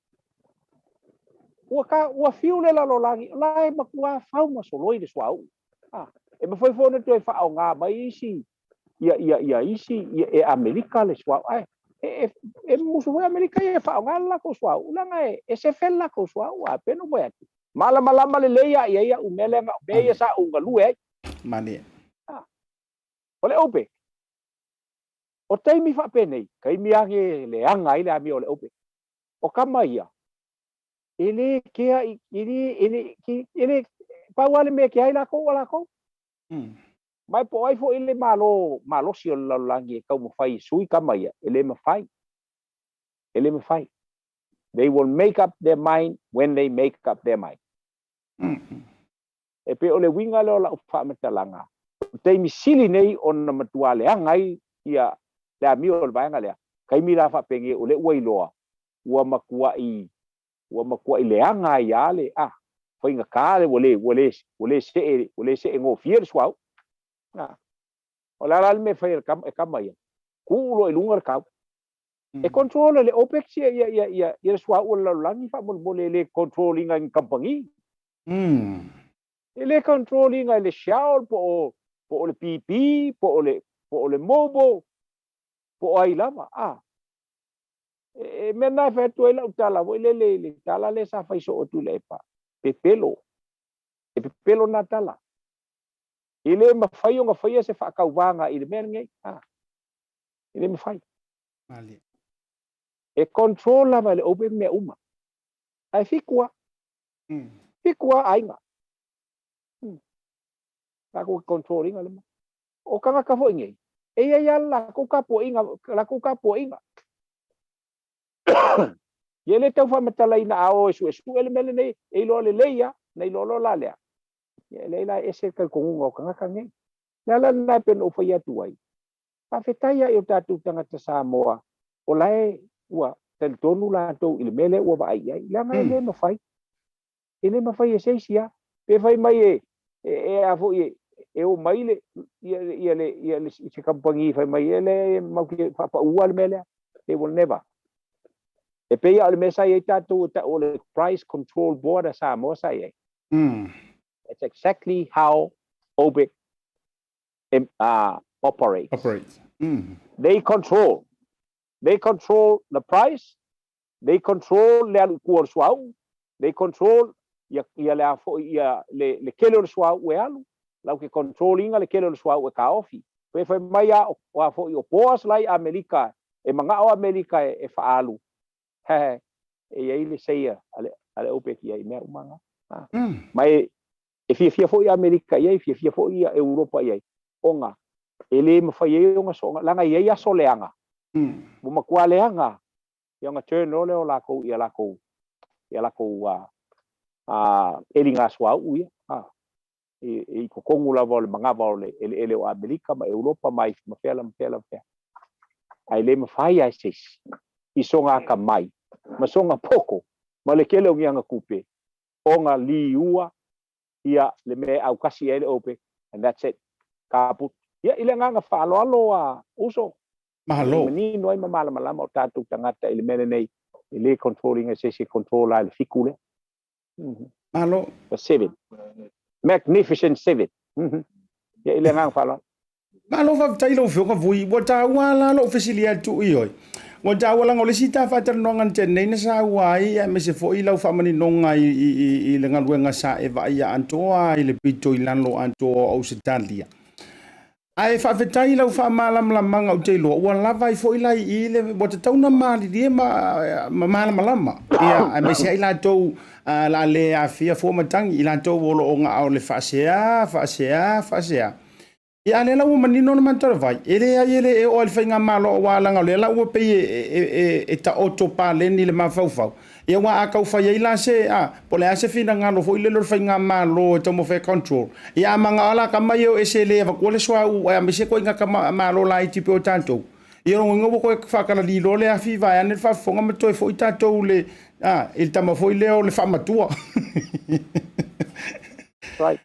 Ua, ka, ua fiu le lalolagi, la e matua fau ma soloi le suauu. Ah, e mafai foi ona toe faaaoga mai isi ia, ia, ia isi ia, e Amerika le suauu. Ae, e, e, e musu foi Amerika ia e faaaoga le latou suauu, leaga e, e sefe le latou suauu, a pei ona ou fai atu. Malamalama lelei lava i ai au mea leaga o mea ia sa ou galue ai. Malie. Ah, o le OPEC, o taimi faapenei, taimi lava e leaga ai le amio o le OPEC. O tama ia, e le kea i, e le, e le, e le, pau lava le mea e kea ai latou o latou. Ma e po o ai foi le malo malosi o le lalolagi e taumafai e sui tama ia, e le mafai. E le mafai. They will make up their mind when they make up their mind. E pei o le uiga lea o lau faamatalaga, o le taimi sili nei ona matua leaga ai ia le amio o le vaega lea. Taimi la faapenei o lea ua iloa ua matuai ua matuai leaga ai lava le a faigata le ua le ua le ua le see ua le see gofie le suauu. A o le a la le mea e fai e le tama e tama ia? Tuu loa i luga le tau. E control e le OPEC ia ia ia ia ia le suauu o le lalolagi faamolemole e le control ina e ni kamupani. E le control ina e le Shell po o po o le BP po o le po o le Mobil po o ai lava a. E mea lena e fai atu ai lau tala foi lele i le tala lea sa fai soo atu i le epa, pepelo. E pepelo lena tala. E le mafai ona faia se faatauvaga i le mea lenei. A. E le mafai. Malie. E control lava e le OPEC mea uma. Ae fitu lava. Fitu lava aiga. Latou te control ina le mea. O tagata foi nei, e i ai lava le latou tapuaiga, latou tapuaiga. Ia e le tau faamatalaina a o e suesue le mea lenei, e iloa lelei lava, na iloa loa la lea. Ia e leai la e ese le talitonuga o tagata nei. O le ala lena e pei ona ou fai atu ai, faafetai lava i o tatou tagata Samoa o la e ua talitonu latou i le mea lea ua vaai i ai, leaga e le mafai. E le mafai e se isi lava. Pe fai mai e, e, e a foi e, e o mai le, ia, ia, le, ia le, se kamupani fai mai e le mau te faapaua le mea lea. They will never. E pei lava o le mea sa i ai tatou e tau o le Price Control Board a Samoa sa i ai. That's exactly how OPEC operates. Operates. They control. They control the price. They control le alu i tua o le suauu. They control ia, ia le a foi, ia le, le tele o le suauu e alu. Lau ke control ina le tele o le suauu e taofi. Pe fai mai a, o a foi o Boas la i Amerika, e manao Amerika e, e faaalu. He, e i ai le say a le, a le OPEC i ai mea uma na. Ha. Ma e, e fiafia foi Amerika i ai, fiafia foi ia Europa i ai, ona e le mafai ai ona soona, leaga e i ai aso leaga. Ua matua leaga, ia ona turn loa lea o lakou ia lakou, ia lakou eliga suauu ia, i, i totonu lava o le manava o le eleele o Amerika ma Europa ma, ma fea la ma fea la ma fea. Ae le mafai lava e se isi i sona atamai ma sona poto ma le tele o ni ana tupe ona liua ia le mea e autasi i ai le OPEC and that's it. Kaput. Ia, i le agaga faaaloalo a uso, Malo. E manino ai ma malamalama o tatou tagata i le mea lenei, e le control ina e se isi e control a e le fiku lea. Malo. The seven. Magnificent seven. Ia, i le agaga faaaloalo. Malo faafetai lau Afioga Vui. Ua taua la lou fesili atu i oe. Ua taua leaga o le isi ta faatalanoaga na tea nei na saua ai aemaise foi lau faamaninoga i, i, i, i le galuega sa e vaaia atoa i le pito i lalo atoa o Ausetalia. Ae faafetai i lau faamalamalamaga ou te iloa ua lava ai foi la i i le ua tatau ona malilie ma, ma malamalama ia aemaise ai latou uh, la le aafia fua matagi i latou o lo o ga'a o le faasea faasea faasea. Ia a lea la ua manino le matou vai, e leai e le e oo i le faigamalo aua leaga o lea la ua pei e, e, e, e taoto paleni le mafaufau. Ia aua a tau fai ai la se, a, po o le a se finagalo foi lele o le faigamalo e taumafai e control. Ia a manao la tama ia o ese e le avatua le suauu aemaise ituaiga tama malo laiti pei o tatou. Ia lona uiga ua toe faatalali loa le afi vaeane le faafofoga ma toe foi tatou le, a, i le tama foi lea o le faamatua. Right.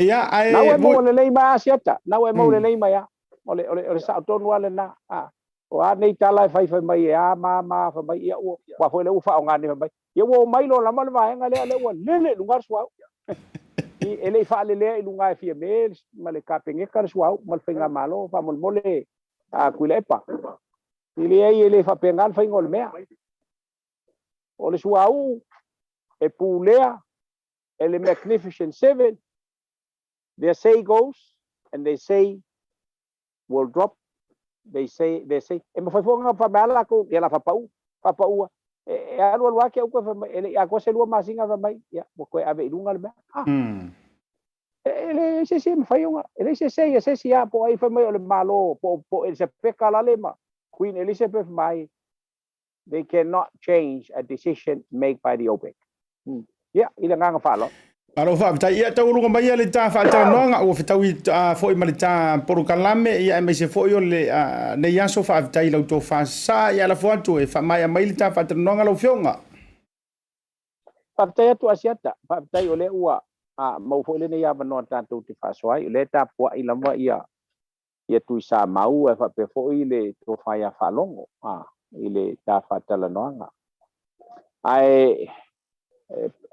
Ia, ae... Na ua e maua lelei mai Asiata, na ua e maua lelei mai a. O le, o le, o le sao tonu lava lena. A, o a nei tala e faifai mai e a ma ma fai mai, ia ua, aua foi lea ua faaaoga nei fai mai, ia ua omai loa lava le vaega lea, lea ua lele i luga le suauu. I, e le i faalelea i luga e Fiame ma le Kapeneta le suauu ma le Faigamalo, faamolemole a Tuilaepa. E leai, e le faapena le faiga o le mea. O le suauu e pulea e le Magnificent Seven, their say goes and they say will drop, they say, they say, e mafai foi ona fai mai lava latou, ia la faapau, faapaua, e, e alu alu lava ke au toe fai mai, e le i atoa se lua masina fai mai, ia, ua toe ave i luga le mea. Ah. E, e leai se isi e mafai ona, e leai se say a se isi lava, po o ai fai mai o le Malo, po, po o Elisapeta lale ma Queen Elizabeth mai, they cannot change a decision made by the OPEC. Ia, i le agaga faaaloalo. Malo faafetai. Ia taualuga mai ia le ta faatalanoaga ua fetaui foi ma le ta polokalame, ia aemaise foi o le nei aso. Faafetai i lau tofa sasaa, ia lafo atu e faamaea mai le ta faatalanoaga lau Afioga. Faafetai atu Asiata, faafetai o lea ua maua foi lenei avanoa tatou te faasoa ai, o lea e tapuai lava ia ia Tuisamau ae faapea foi le tofa ia Faalogo i le ta faatalanoaga. Ae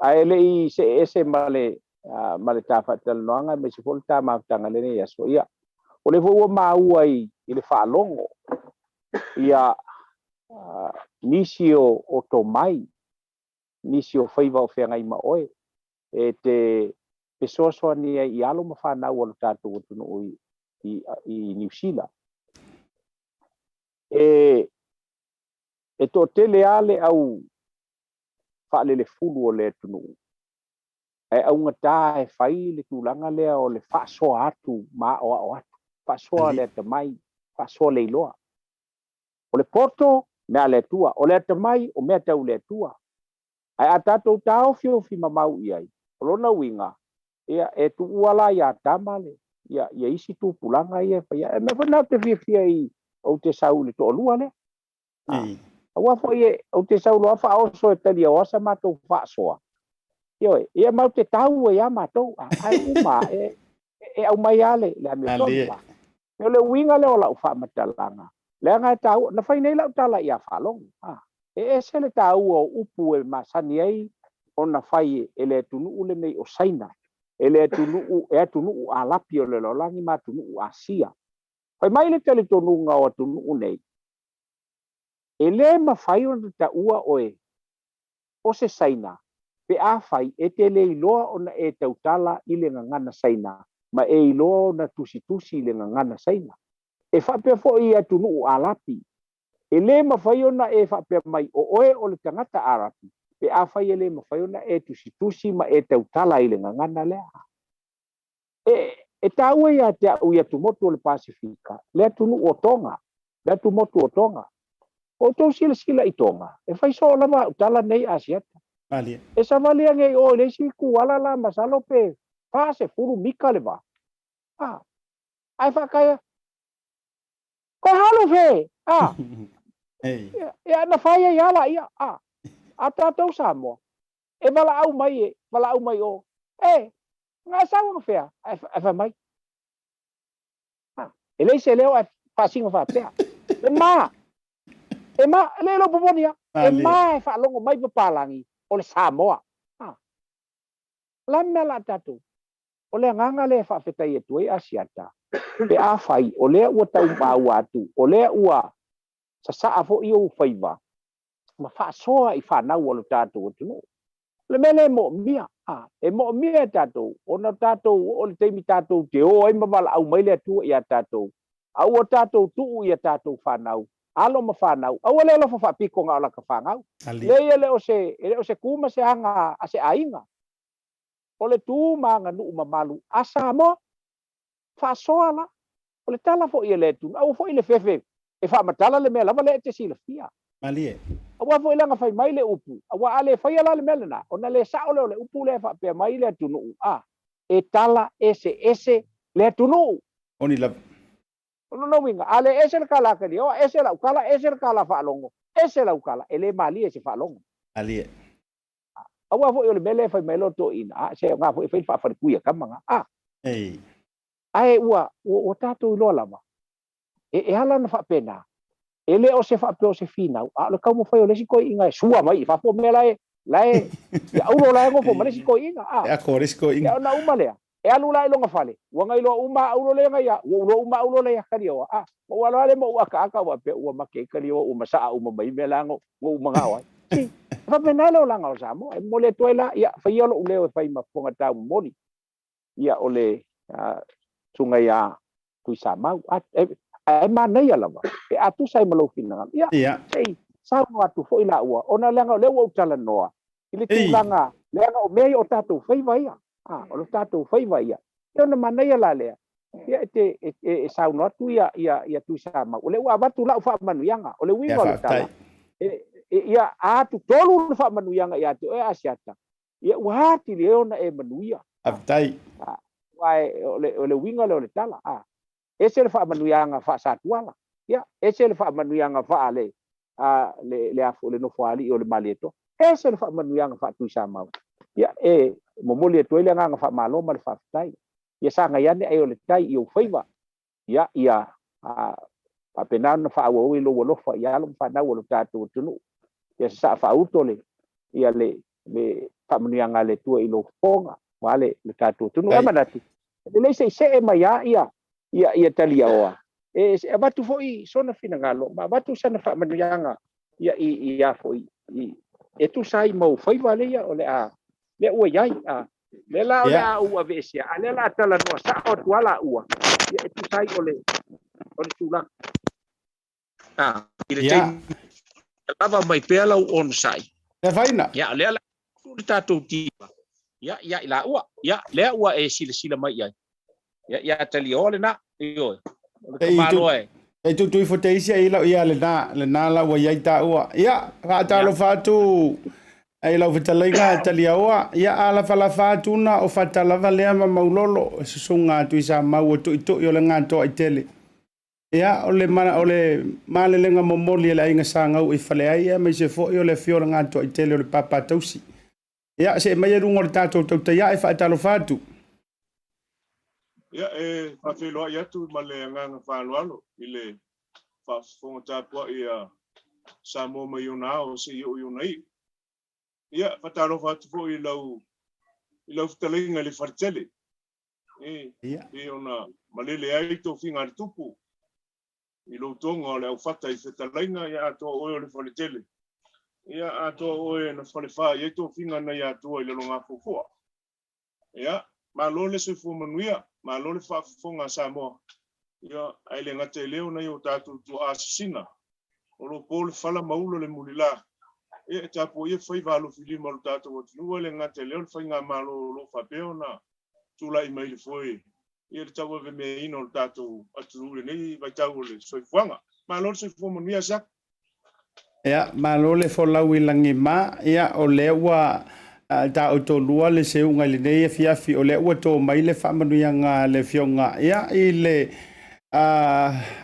ae le i see ese ma le ma le ta faatalanoaga aemaise foi le ta mafutaga i lenei aso, ia, o lea foi ua maua i le faalogo ia nisi o tomai, nisi o faiva o feagai ma oe e te fesoasoani ai i alo ma fanau a lo tatou atunuu i Niu Sila. E toatele lava le au faalelefulu o le atunuu, ae augata e fai le tulaga lea o le faasoa atu ma aoao atu, faasoa le atamai, faasoa le iloa. O le poto, mea a le Atua, o le atamai, o mea tau le Atua. Ae a tatou taofiofi mamau i ai, o lona uiga, ia, e tuua la ia Atama le, ia, ia isi tupulaga ia e fai ai. O le mea foi lena ou te fiafia i, ou te sau i le toalua lea. Aua foi e, ou te sau loa faaoso e taliaoa sa matou faasoa. Ioe, ia matou te tau ai lava matou, ae uma e, e aumai lava le amiotonu. O le uiga lea o lau faamatalaga, leaga e taua, na fai nei lau tala ia Faalogo, e ese le taua o upu e masani ai ona fai e le atunuu lenei o Saina, e le atunuu, e atunuu Alapi o le lalolagi ma atunuu Asia. Fai mai le talitonuga o atunuu nei, e le mafai ona taua oe o se Saina pe afai e te le iloa ona e tautala i le gagana Saina ma e iloa ona tusitusi i le gagana Saina. E faapea foi i atunuu Arapi, e le mafai ona e faapea mai o oe o le tagata Arapi pe afai e le mafai ona e tusitusi ma e tautala i le gagana lea. E taua ia te au i atumotu o le Pasefika, le atunuu o Toga, le atumotu o Toga. Ua outou silasila i Toga, e fai soo lava au tala nei Asiata. E savali ane i o i le isi ituala la masalo pe 40 mita le va. Ae faataia, Koe halu fe! Ia, na fai ai lava laia. A tatou Samoa, e valaau mai e, valaau mai o, e, nga e sau ana fea, ae fai mai. E leai se leo ae faasino faapea. E ma, e ma, e le iloa poponi lava. E ma e faalogo mai papalagi o le Samoa. O le a le mea la a tatou? O le agaga lea e faafetai atu ai Asiata, pe afai o lea ua tau maua atu, o lea ua sasaa foi ou faiva ma faasoa i fanau a lo tatou atunuu. O le mea lea e moomia, e moomia e tatou, ona tatou oo i le taimi tatou te o ai ma valaau mai le Atua ia tatou, a ua tatou tuu i a tatou fanau, alo ma fanau, aua le alofa faapito na o lata fanau. Leai, e le o se, e le o se tu ma se aga a se aiga. O le tu ma aganuu mamalu a Samoa. Faasoa la. O le tala foi a le atunuu, aua foi le fefe e faamatala le mea lava lea e te silafia. Malie. Aua foi leaga fai mai le upu, aua a le faia la le mea lena, ona le sao lea o le upu lea e faapea mai le atunuu, a, e tala eseese le atunuu. Moni lava. O lona uiga, a le ese le tala a Kalioa, ese lau tala, ese le tala a Faalogo, ese lau tala, e le malie se faalogo. Malie. Aua foi o le mea lea e fai mai ai lou toeaina, a, se aoga foi e fai le faafalepui a tama na, a. Ei. Ae ua, ua tatou iloa lava, e ala ona faapena, e le o se faapea o se finau, a o le taumafai o le isi toeaina e sua mai i fafo mea la e, la e, ia aulo la e nofo ma le isi toeaina, a. E ako le isi toeaina. Ia ona uma lea, e alu la i lona fale, ua na iloa uma aulo lea na ia, ua ou iloa uma aulo lea ia Kalioa, a. Ma ua alu lava lea ma ou akaaka ua faapea ua make ai Kalioa ua masaa uma mai mea la na ou manao ai. Si, e faapena le olaga o Samoa. E momoli atu ai la, ia, fai ia lou leo e fai ma fofoga taumomoli. Ia, o le susuga ia Tuisamau. Ae manaia lava pe a tusa ai ma lou finagalo. Ia, se i saunoa atu foi laua, ona leaga o lea ua ou talanoa i le tulaga, leaga o mea ia o tatou faiva ia. O le tatou faiva ia. Ia ona manaia la lea, ia e te e saunoa atu ia Tuisamau, o lea ua avatu lau faamanuiaga, o le uiga o le tala, ia atu tolu le faamanuiaga ia te oe Asiata. Ia, ua atili ai ona e manuia. Faafetai. Aua o le uiga lea o le tala, a. Ese le faamanuiaga faa-Satuala, ia, ese le faamanuiaga faa le, a, le, le, a, le Nofoalii o le Malietoa, ese le faamanuiaga faa-Tuisamau. Ia, e momoli atu ai le agaga faamalo ma le faafetai. Ia sagai ane ai o le tai i ou faiva, ia, ia a, faapena ona faaauau ai lou alofa i alo ma fanau o lo tatou atunuu. Ia sasaa faauto le, ia le, le faamanuiaga a le Atua i lou fofoga, aua le, le tatou atunuu. E manatu, e lelei se i see mai lava ia, ia, ia Taliaoa, e avatu foi sona finagalo ma avatu sana faamanuiaga ia i, i a foi, i, e tusa ai ma ou faiva lea o le a, lea ua i ai. A, lea la o le a ou aveesea, a lea la a talanoa sao atu lava laua, ia e tusa ai o le, o le tulaga. A, i le taimi lava mai pea lau onosai. E afaina. Ia, lea la le tatou tiva, ia, ia i laua, ia, lea ua e silasila mai i ai. Ia, ia Taliaoa lena, ioe, o le tamaloa e. E tutu ifo te isi ai lau ia lena, lena la ua iai taua. Ia, faatalofa atu ai lau fetalaiga Taliaoa. Ia, alafalafa atu na o fata lava lea ma Maulolo, e susuga atu i Samau o tuitui o le Gatoaitele. Ia, o le, o le malelega momoli a le aiga Sagau i Faleai, aemaise foi o le afio o le Gatoaitele o le Papa Tausi. Ia, see mai i luga o le tatou tautai ae faatalofa atu. Ia, e faafeiloai atu ma le agaga faaaloalo i le faafofoga tapuai a Samoa mai ona ao seia oo i ona iu. Ia, faatalofa atu foi i lau, i lau fetalaiga i le Faletele, e pei ona malele ai tofiga a le Tupu i lou toga o le aufata i fetalaiga, ia atoa oe o le Faletele, ia atoa oe na falefa i ai tofiga nai Atua i Lalogafuafua. Ia, malo le soifua manuia, malo le faafofoga a Samoa. Ia, ae le gata i lea o nai o tatou tuaa sisina, o lo o po le fala ma ula le mulila. Ia, e tapuaia faiva alofilima o lo tatou atunuu, ae le gata i lea o le faigamalo o lo o faapea ona tulai mai i le foe i le tauavemeaina o le tatou atunuu i lenei vaitau o le soifuaga. Malo le soifua manuia, Asiata. Ia, malo le folau i lagi ma, ia, o lea ua taotolua le seuga i lenei afiafi, o lea ua to mai le faamanuiaga a le Afioga, ia, i le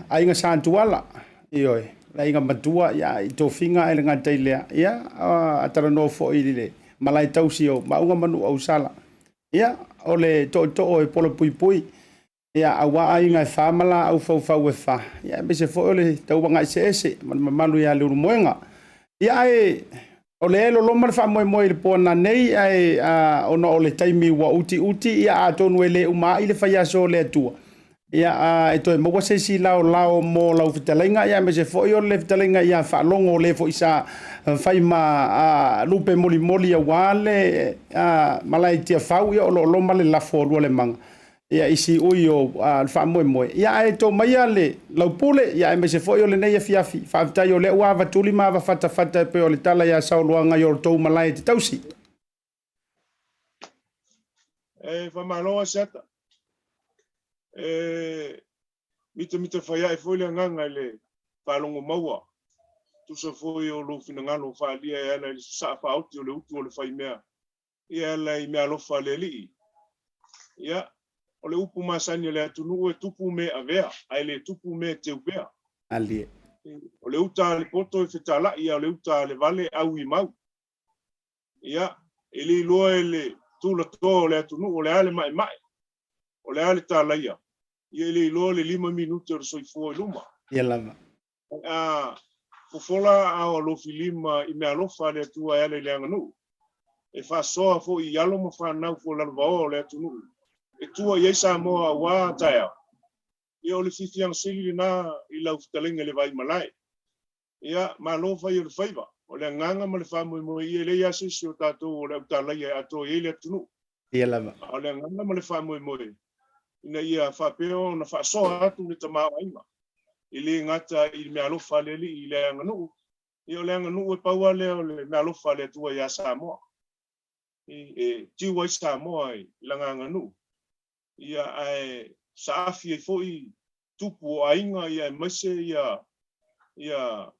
aiga Satuala, ioe, le aiga matua, ia, i tofiga ae le gata i lea, ia, a talanoa foi i le malae tausi o Maauga ma Nuuausala, ia, o le tootoo e polopuipui, Ia, aua aiga e fa ma laau faufau e fa, ia, aemaise foi o le tauaga eseese ma le mamalu ia Leulumoega. Ia, ae o lea e loloma le faamoemoe i le po ananei, ae a, ona o le taimi ua utiuti, ia, atonu e le uma ai le faiaso o le Atua, ia, a, e toe maua se isi laolao mo lau fetalaiga, ia, aemaise foi o le fetalaiga ia Faalogo, o le foi sa fai ma a, lupe molimoli aua le a, malae i Tiafau, ia, o lo o loma le lafo o Lualemaga. Ia, i siui o le faamoemoe, ia, ae to maia le lau pule, ia, aemaise foi o lenei afiafi. Faafetai o lea ua avatuli ma avafatafata e pei o le tala ia Saoloaga i o outou malae e te tausi. E faamalo Asiata. E mitamita fai ae foi le agaga i le faalogo maua. Tusa foi o lou finagalo faaalia e ala i le sasaa faaoti o le utu o le faimea e ala i meaalofa a le Alii. Ia, o le upu masani a le atunuu e tupu me avea, ae le tupu me teupea. Alie. O le uta a le poto e fetalai, a o le uta a le vale e auimau. Ia, e le iloa e le tulatoa o le atunuu o le a le maemae, o le a le talaia, ia e le iloa le 5 minute o le soifua i luma. Ia lava. A fofola aao alofilima i meaalofa a le Atua e ala i le aganuu, e faasoa foi i alo ma fanau fualalovaoa o le atunuu e tua i ai Samoa aua taeao, ia o le fiafiaga sili lena i lau fetalaiga i le Vaimalae. Ia, malo fai o le faiva, o le agaga ma le faamoemoe ia e leai lava se isi o tatou o le autalaia e atoa i ai le atunuu. Ia lava. A o le agaga ma le faamoemoe ina ia faapea ona faasoa atu le tamaoaiga, e le gata i le meaalofa a le Alii i le aganuu, ia o le aganuu e pau lava lea o le meaalofa a le Atua ia Samoa, e tiu ai Samoa i lana aganuu, ia ae saafi ai foi tupu o aiga, ia aemaise ia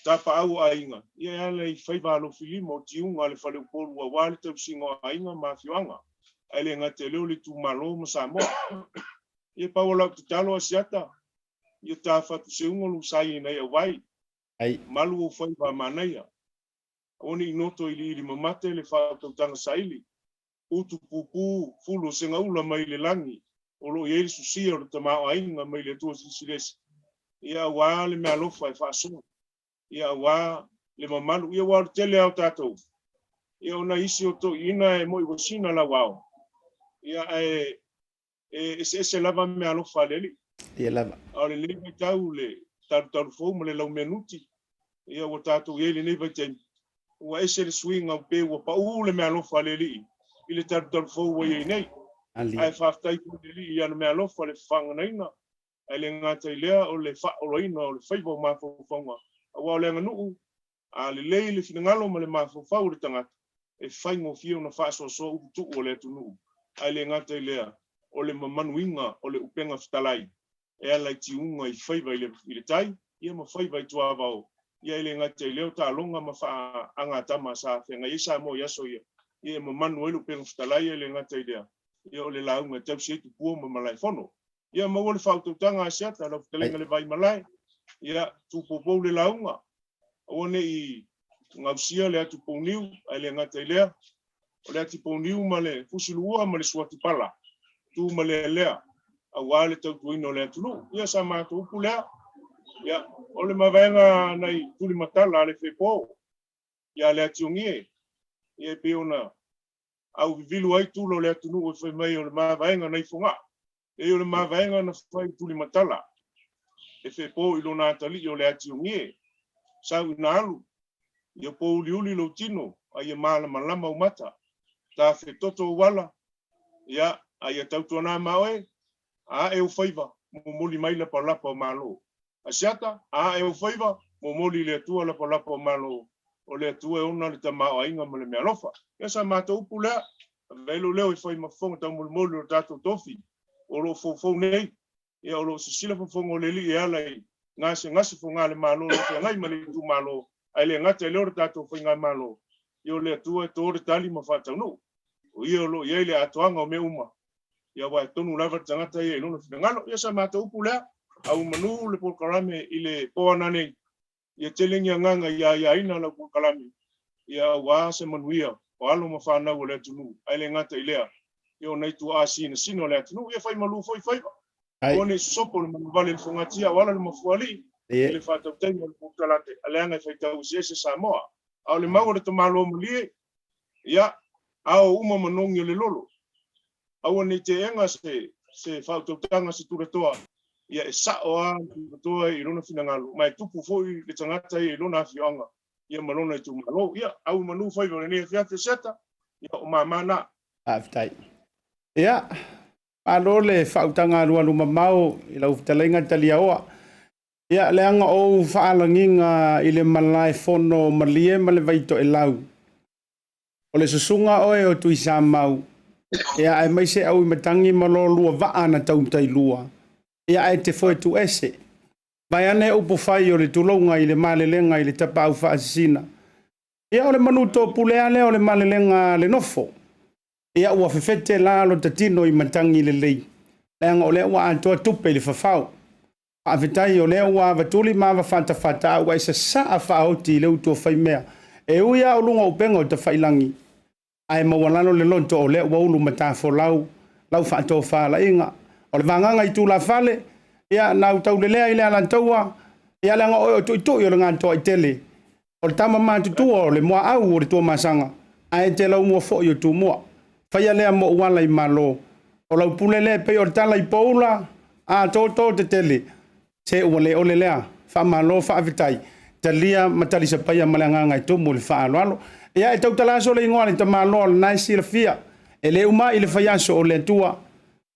Tapaau o aiga, ia e ala i faiva alofilima o tiuga a le fale Upolu aua le tausiga o aiga ma afioaga, ae le gata i lea o le itumalo ma Samoa. Ia pau o lau tatalo Asiata, ia ta fatuseuga lou sa i nai auvai, malu ou faiva a manaia. Aua ne i noto iliili mamate le faautautaga saili, utu pupu fulu o segaula mai le lagi o lo o i ai le susia o le tamaoaiga mai le Atua Silisiliese, ia aua le meaalofa e faasoa, ia aua le mamalu, ia aua o le tele lava o tatou, ia o nai isi o toeaiina e moi ua sina lauao, ia ae e eseese lava meaalofa a le Alii. Ia lava. A o lenei vaitau le talutalu fou ma le laumeanuti, ia ua tatou i ai i lenei vaitaimi, ua ese le suiga pe ua pau le meaalofa a le Alii i le talutalu fou ua i ai nei. Ae faafetai foi i le Alii i ana meaalofa le fafaganaina, ae le gata i lea o le faaolaina o le faiva o mafaufauga, aua o le aganuu A lelei le finagalo ma le mafaufau o le tagata, e faigofie ona faasoasoa upu tuu o le atunuu, ae le gata i lea, o le mamanuiga o le upega fetalai e ala i tiuga i faiva i le tai, ia ma faiva i tuavao, ia e le gata i lea o taaloga ma faaagatama sa feagai ai Samoa i aso ia, ia e mamanu ai le upega fetalai, ae le gata i lea, ia o le lauga e tausi ai tupua ma malaefono. Ia maua le faautautaga a Asiata, lau fetalaiga le Vaimalae, ia tupoupou le lauga, Aua ne i gausia le atu pouniu, ae le gata i lea, o le ati pouniu ma le fusiluua ma le suatipala, tu ma lealea, aua le tautuaina o le atunuu. Ia sa matou upu lea. Ia, o le mavaega nai tulimatala a le Fepo, ia le Atiogie, ia e pei ona auvivilu ai tula o le atunuu e fai mai o le mavaega nai Fogaa. E o le mavaega na fai tulimatala e fepo i lona atalii o le Atiogie. Sau ina alu, ia pouliuli lou tino, a ia malamalama ou mata. Ta fetoto ou ala, ia, a ia tautuana ma oe, a ae ou faiva, momoli mai lapalapa o Malo. Asiata, a ae ou faiva, momoli i le Atua lapalapa o Malo, o le Atua e ona le tamaoaiga ma le meaalofa. Ia sa matou upu lea, ave ai lou leo e fai ma fofoga taumolimoli o le tatou tofi o lo o foufou nei, ia o lo o sisila fofoga o le Alii e ala i gasegase foga a le Malo o lo o feagai ma le itumalo, ae le gata i lea o le tatou faigamalo, ia o le Atua e to le tali ma faataunuu. O Ia o lo o i ai le atoaga o mea uma, ia aua e tonu lava le tagata ia i lona finagalo. Ia sa matou upu lea, au manu le polokalame i le po ana nei, ia tele ni agaga ia aiaina lau polokalame, ia aua se manuia o alo ma fanau o le atunuu, ae le gata i lea, ia o nai tuaa sinasina o le atunuu, ia fai malu foi faiva. Aua ne i sosopo le manuvale i le fogatia o ala le mafuaalii i le faatautaiga o le polokalame a leaga e faitau eseese Samoa. A o le mau a le tamaloa malie, Ia, ao uma manogi o le lolo. Aua ne i teena se, se faautautaga se tulatoa, ia e sao lava le tulatoa i lona finagalo, ma e tupu foi le tagata ia i lona afioaga, ia ma lona itumalo. Ia, au i manu faiva o lenei afiafi o Siata, ia o mama na. Faafetai. Ia, malo le faautaga alualu mamao i lau fetalaiga Taliaoa. Ia, leaga ou faalagiga i le malae fono o Malie ma le Vaitoelau. O le susuga oe o Tuisamau, ia aemaise Auimatagi ma lo lua vaa na tautailua, ia ae te foe tuese. Vaeane upu fai o le tulouga i le malelega i le tapaau faasisina. Ia o le manu topule lava lea o le malelega a le nofo. Ia ua fefete la lo ta tino i matagi lelei, leaga o lea ua atoa tupe i le fafao. Faafetai o lea ua avatuli ma avafatafata a ua e sasaa faaoti i le utu o faimea. E ui lava o luga o upega o tafailagi, ae maualalo le loto o lea ua ulu matafolau lau faatofalaiga. O le vagaga i tulafale, ia na utaulelea i le Alataua, ia leaga o oe o tuitui o le Gatoaitele, O le tama matutua o le muaau o le Tuamasaga, ae te laumua foi o Tumua. Faia lea mo ou ala i Malo. O lau pule lea e pei o le tala i poula, a toto tetele. Se ua le ole lea. Faamalo faafetai. Talia ma talisapaia ma le agaga e tumu i le faaaloalo. Ia e tautala aso le igoa a le tamaloa o lena e silafia. E le uma i le faiaso o le Atua.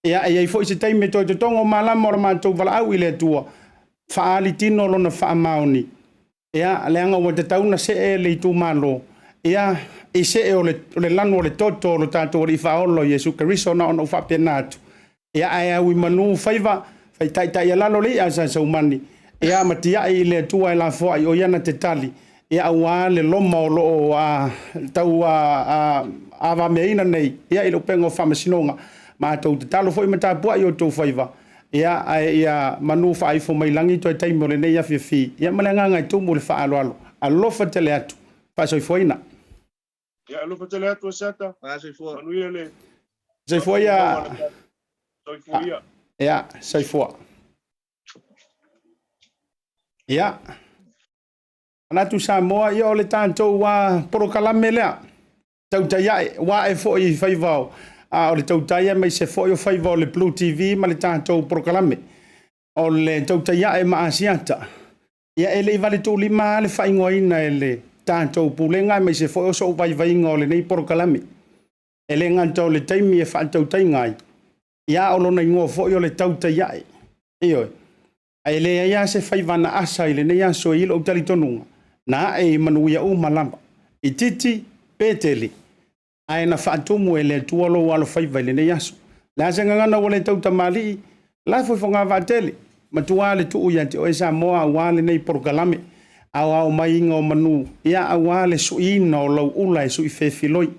Ia e i ai foi se taimi e toe totogo malama o le matou valaau i le Atua. Faaali tino lona faamaoni. Ia, leaga ua tatau ona see le itumalo, ia, i see o le, o le lanu o le toto o lo tatou Alii Faaola o Iesu Keriso, na ona ou faapena atu. Ia, ae au i manu faiva, faitaitaialalo le i'a sa saumani. Ia, ma tiai i le Atua e lafoai, o ia na te tali, ia, aua le loma o lo o tau avameaina nei, ia, i le upega o faamasinoga. Matou tatalo foi ma tapuai i outou faiva, ia, ae ia manu faaifo mai lagi toe taimi o lenei afiafi, ia, ma le agaga e tumu i le faaaloalo. Alofa tele atu. Faasoifuaina. Ia, alofa tele atu Asiata. Soifua. Manuia le Soifua ia. Soifua ia. Ia, soifua. Ia. Manatu Samoa, ia o le tatou polokalame lea. Tautai ae, ua ae foi i faiva o, a o le tautai aemaise foi o faiva o le Blue TV ma le tatou polokalame. O le tautai ae ma Asiata. Ia e le i valetuulima lava le faaigoaina e le tatou Pulega aemaise foi o sou vaivaiga o lenei polokalame. E le gata o le taimi e faatautaiga ai, ia a o lona igoa foi o le tautai ae. Ioe. Ae leai lava se faiva na asa i lenei aso i lou talitonuga, na ae i manuia uma lava, itiiti pe tele, ae na faatumu e le Atua lou alofaiva i lenei aso. O le a se gagana ua le tautamalii, lafo i fogavaatele, matua le tuu ia te oe Samoa aua lenei polokalame, aoao maiga o manu, ia aua le suiina o lau ula e sui fefiloi.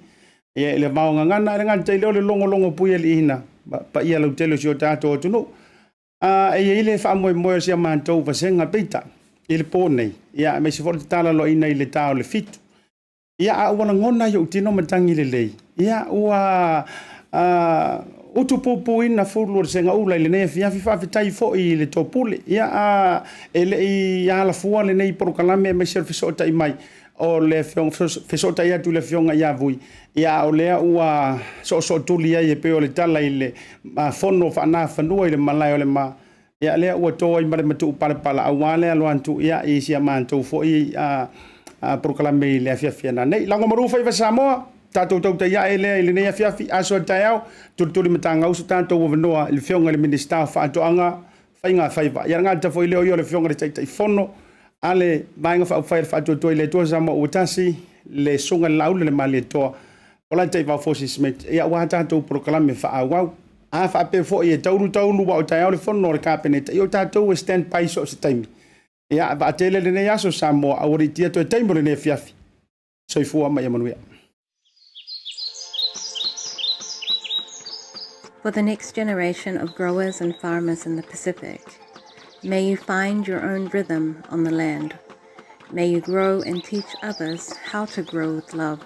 Ia i le vao gagana, ae le gata i lea o le logologo puialiiina paia lautele o si o tatou atunuu. E i ai le faamoemoe o si a matou vasega, peitai, i le po nei, ia aemaise foi o le tatala loaina i le ta o le 7. Ia, a ua lagona i ou tino matagi lelei, ia ua utupupuina fulu o le segaula i lenei afiafi. Faafetai foi i le topule. Ia, a e le i alafua lenei polokalame aemaise o le fesootai mai o le afioga, fesootai atu i le afioga ia Vui, ia a o lea ua soosootuli ai e pei o le tala i le fono faanafanua i le malae o le ma, ia lea ua to ai ma le matuu palapala aua le alo atu ia i si a matou foi polokalame i le afiafi ananei. Lagomalu faiva Samoa, tatou tautai ae lea i lenei afiafi, aso a taeao, tulituli matagauso tatou avanoa i le afioga i le Minisita o Faatoaga, Faiga Faiva. Ia le gata foi lea o ia o le afioga i le Taitaifono a le Vaega Faaupufai a le Faatuatua i le Atua Samoa ua tasi, le Susuga i le Laauli o le Malietoa, o Lataivao Fosi Smith, ia aua tatou polokalame faaauau. A faapea foi e taulu taulu aua o taeao le fono a le Kapeneta, ia o tatou e stand by so o se taimi. Ia, vaatele lenei aso Samoa, aua le itia toe taimi o lenei afiafi. Soifua ma ia manuia. For the next generation of growers and farmers in the Pacific, may you find your own rhythm on the land. May you grow and teach others how to grow with love.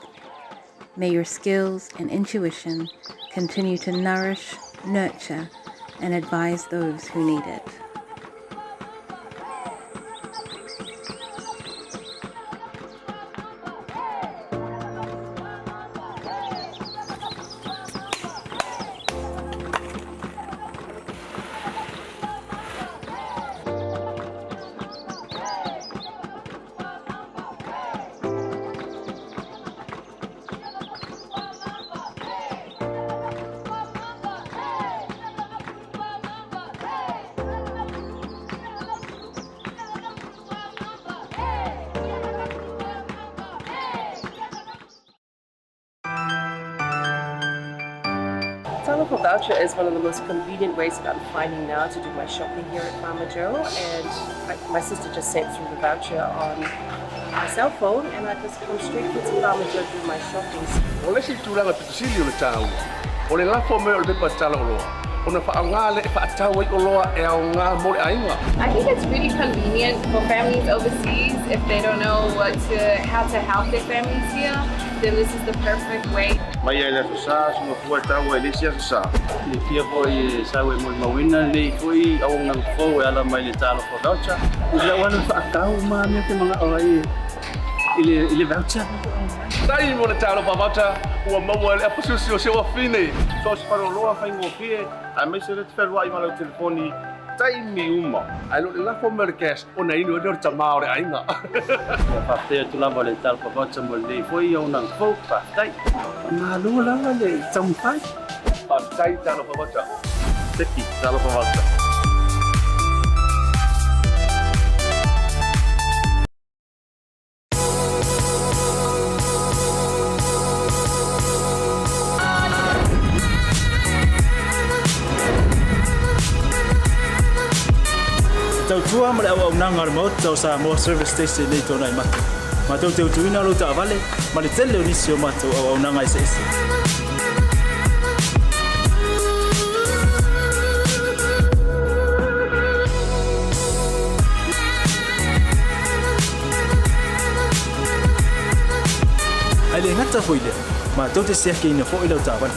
May your skills and intuition continue to nourish, nurture, and advise those who need it. Talofa voucher is one of the most convenient ways that I'm finding now to do my shopping here at Farmer Joe. And my sister just sent through the voucher on my cell phone, and I just come straight here to Farmer Joe to do my shopping. O le isi tulaga pito sili o le taua, o le lafo mai o le pepa tala oloa, ona faaaoga lea e faatau ai oloa e aoga mo le aiga. I think it's really convenient for families overseas if they don't know what to how to help their families here. Then this is the perfect way. Mai lava i le Aso Sa, suga fua e tau ai i le isi Aso Sa. Silafia foi e sau e molimauina lenei foi auaunaga fou e ala mai le Talofa Voucher. I lau alu faatau ma mea ou te manao ai i le i le voucher. Tai mo le Talofa Voucher ua maua e le apasusi o si ou afine. So o se faleoloa faigofie aemaise lea te fealuai ma lau telefoni taimi uma. Ae le o le lafo mai o le cash ona inu ai lea o le tama o le aiga. Ia faafetai atu lava le Talofa Voucher mo lenei foi auaunaga fou. Faafetai. Malo lava le taumafai. Faafetai Talofa Voucher. Seki Talofa Voucher. E tautai tautua ma le auaunaga a le Maota o Samoa Service Station nei Tuanaimato. Matou te utuina lou taavale ma le tele o nisi o matou auaunaga eseese. Ae le gata foi i lea, matou te siakiina foi lau taavale.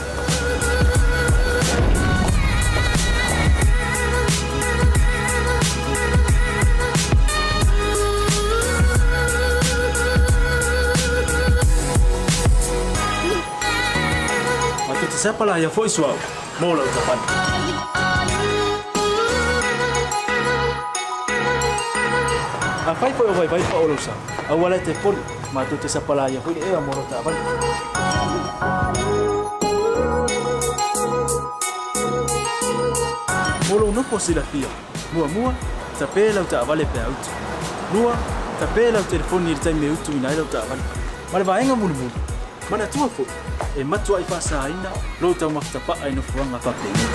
Matou te sapalaia foi suauu mo lau taavale. Afai foi o vaivai pao lou sa, aua la e te poli, matou te sapalaia foi le ea mo lau taavale. Mo lou nofo silafia, muamua, tape lau taavale pe a utu. Lua, tape lau telefoni i le taimi e utuina ai lau taavale. Ma le vaega mulimuli, manatua foi, e matuai faasaina lou taumafa tapaa i nofoaga faapenei.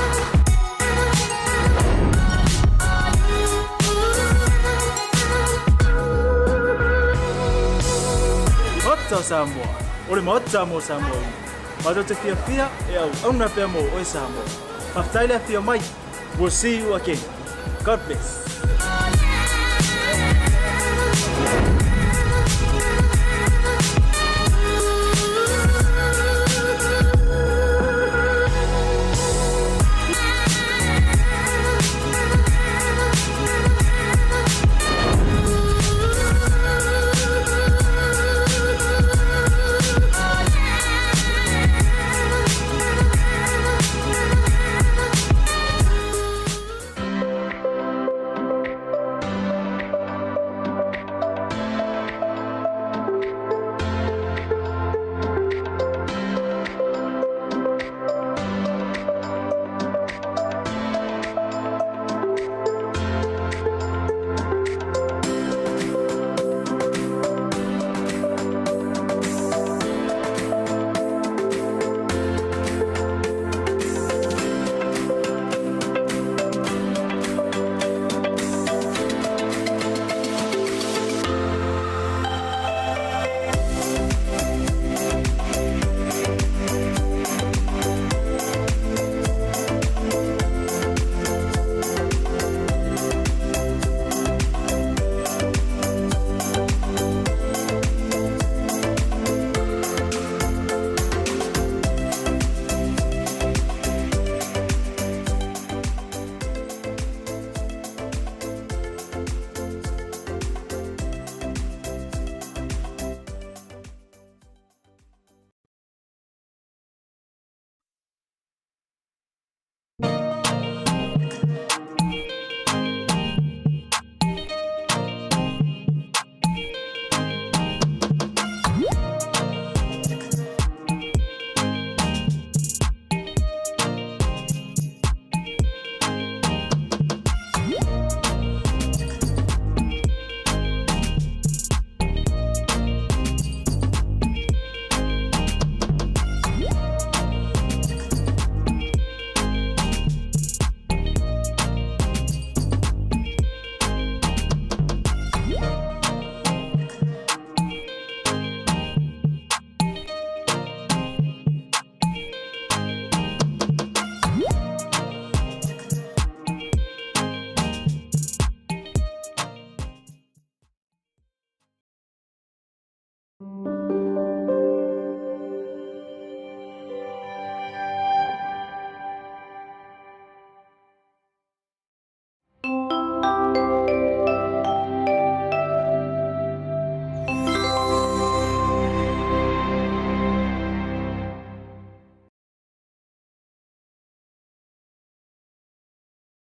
Maota o Samoa, o le Maota mo Samoa uma. Matou te fiafia e auauna pea mo oe Samoa. Faafetai le afio mai. We'll see you again. God bless.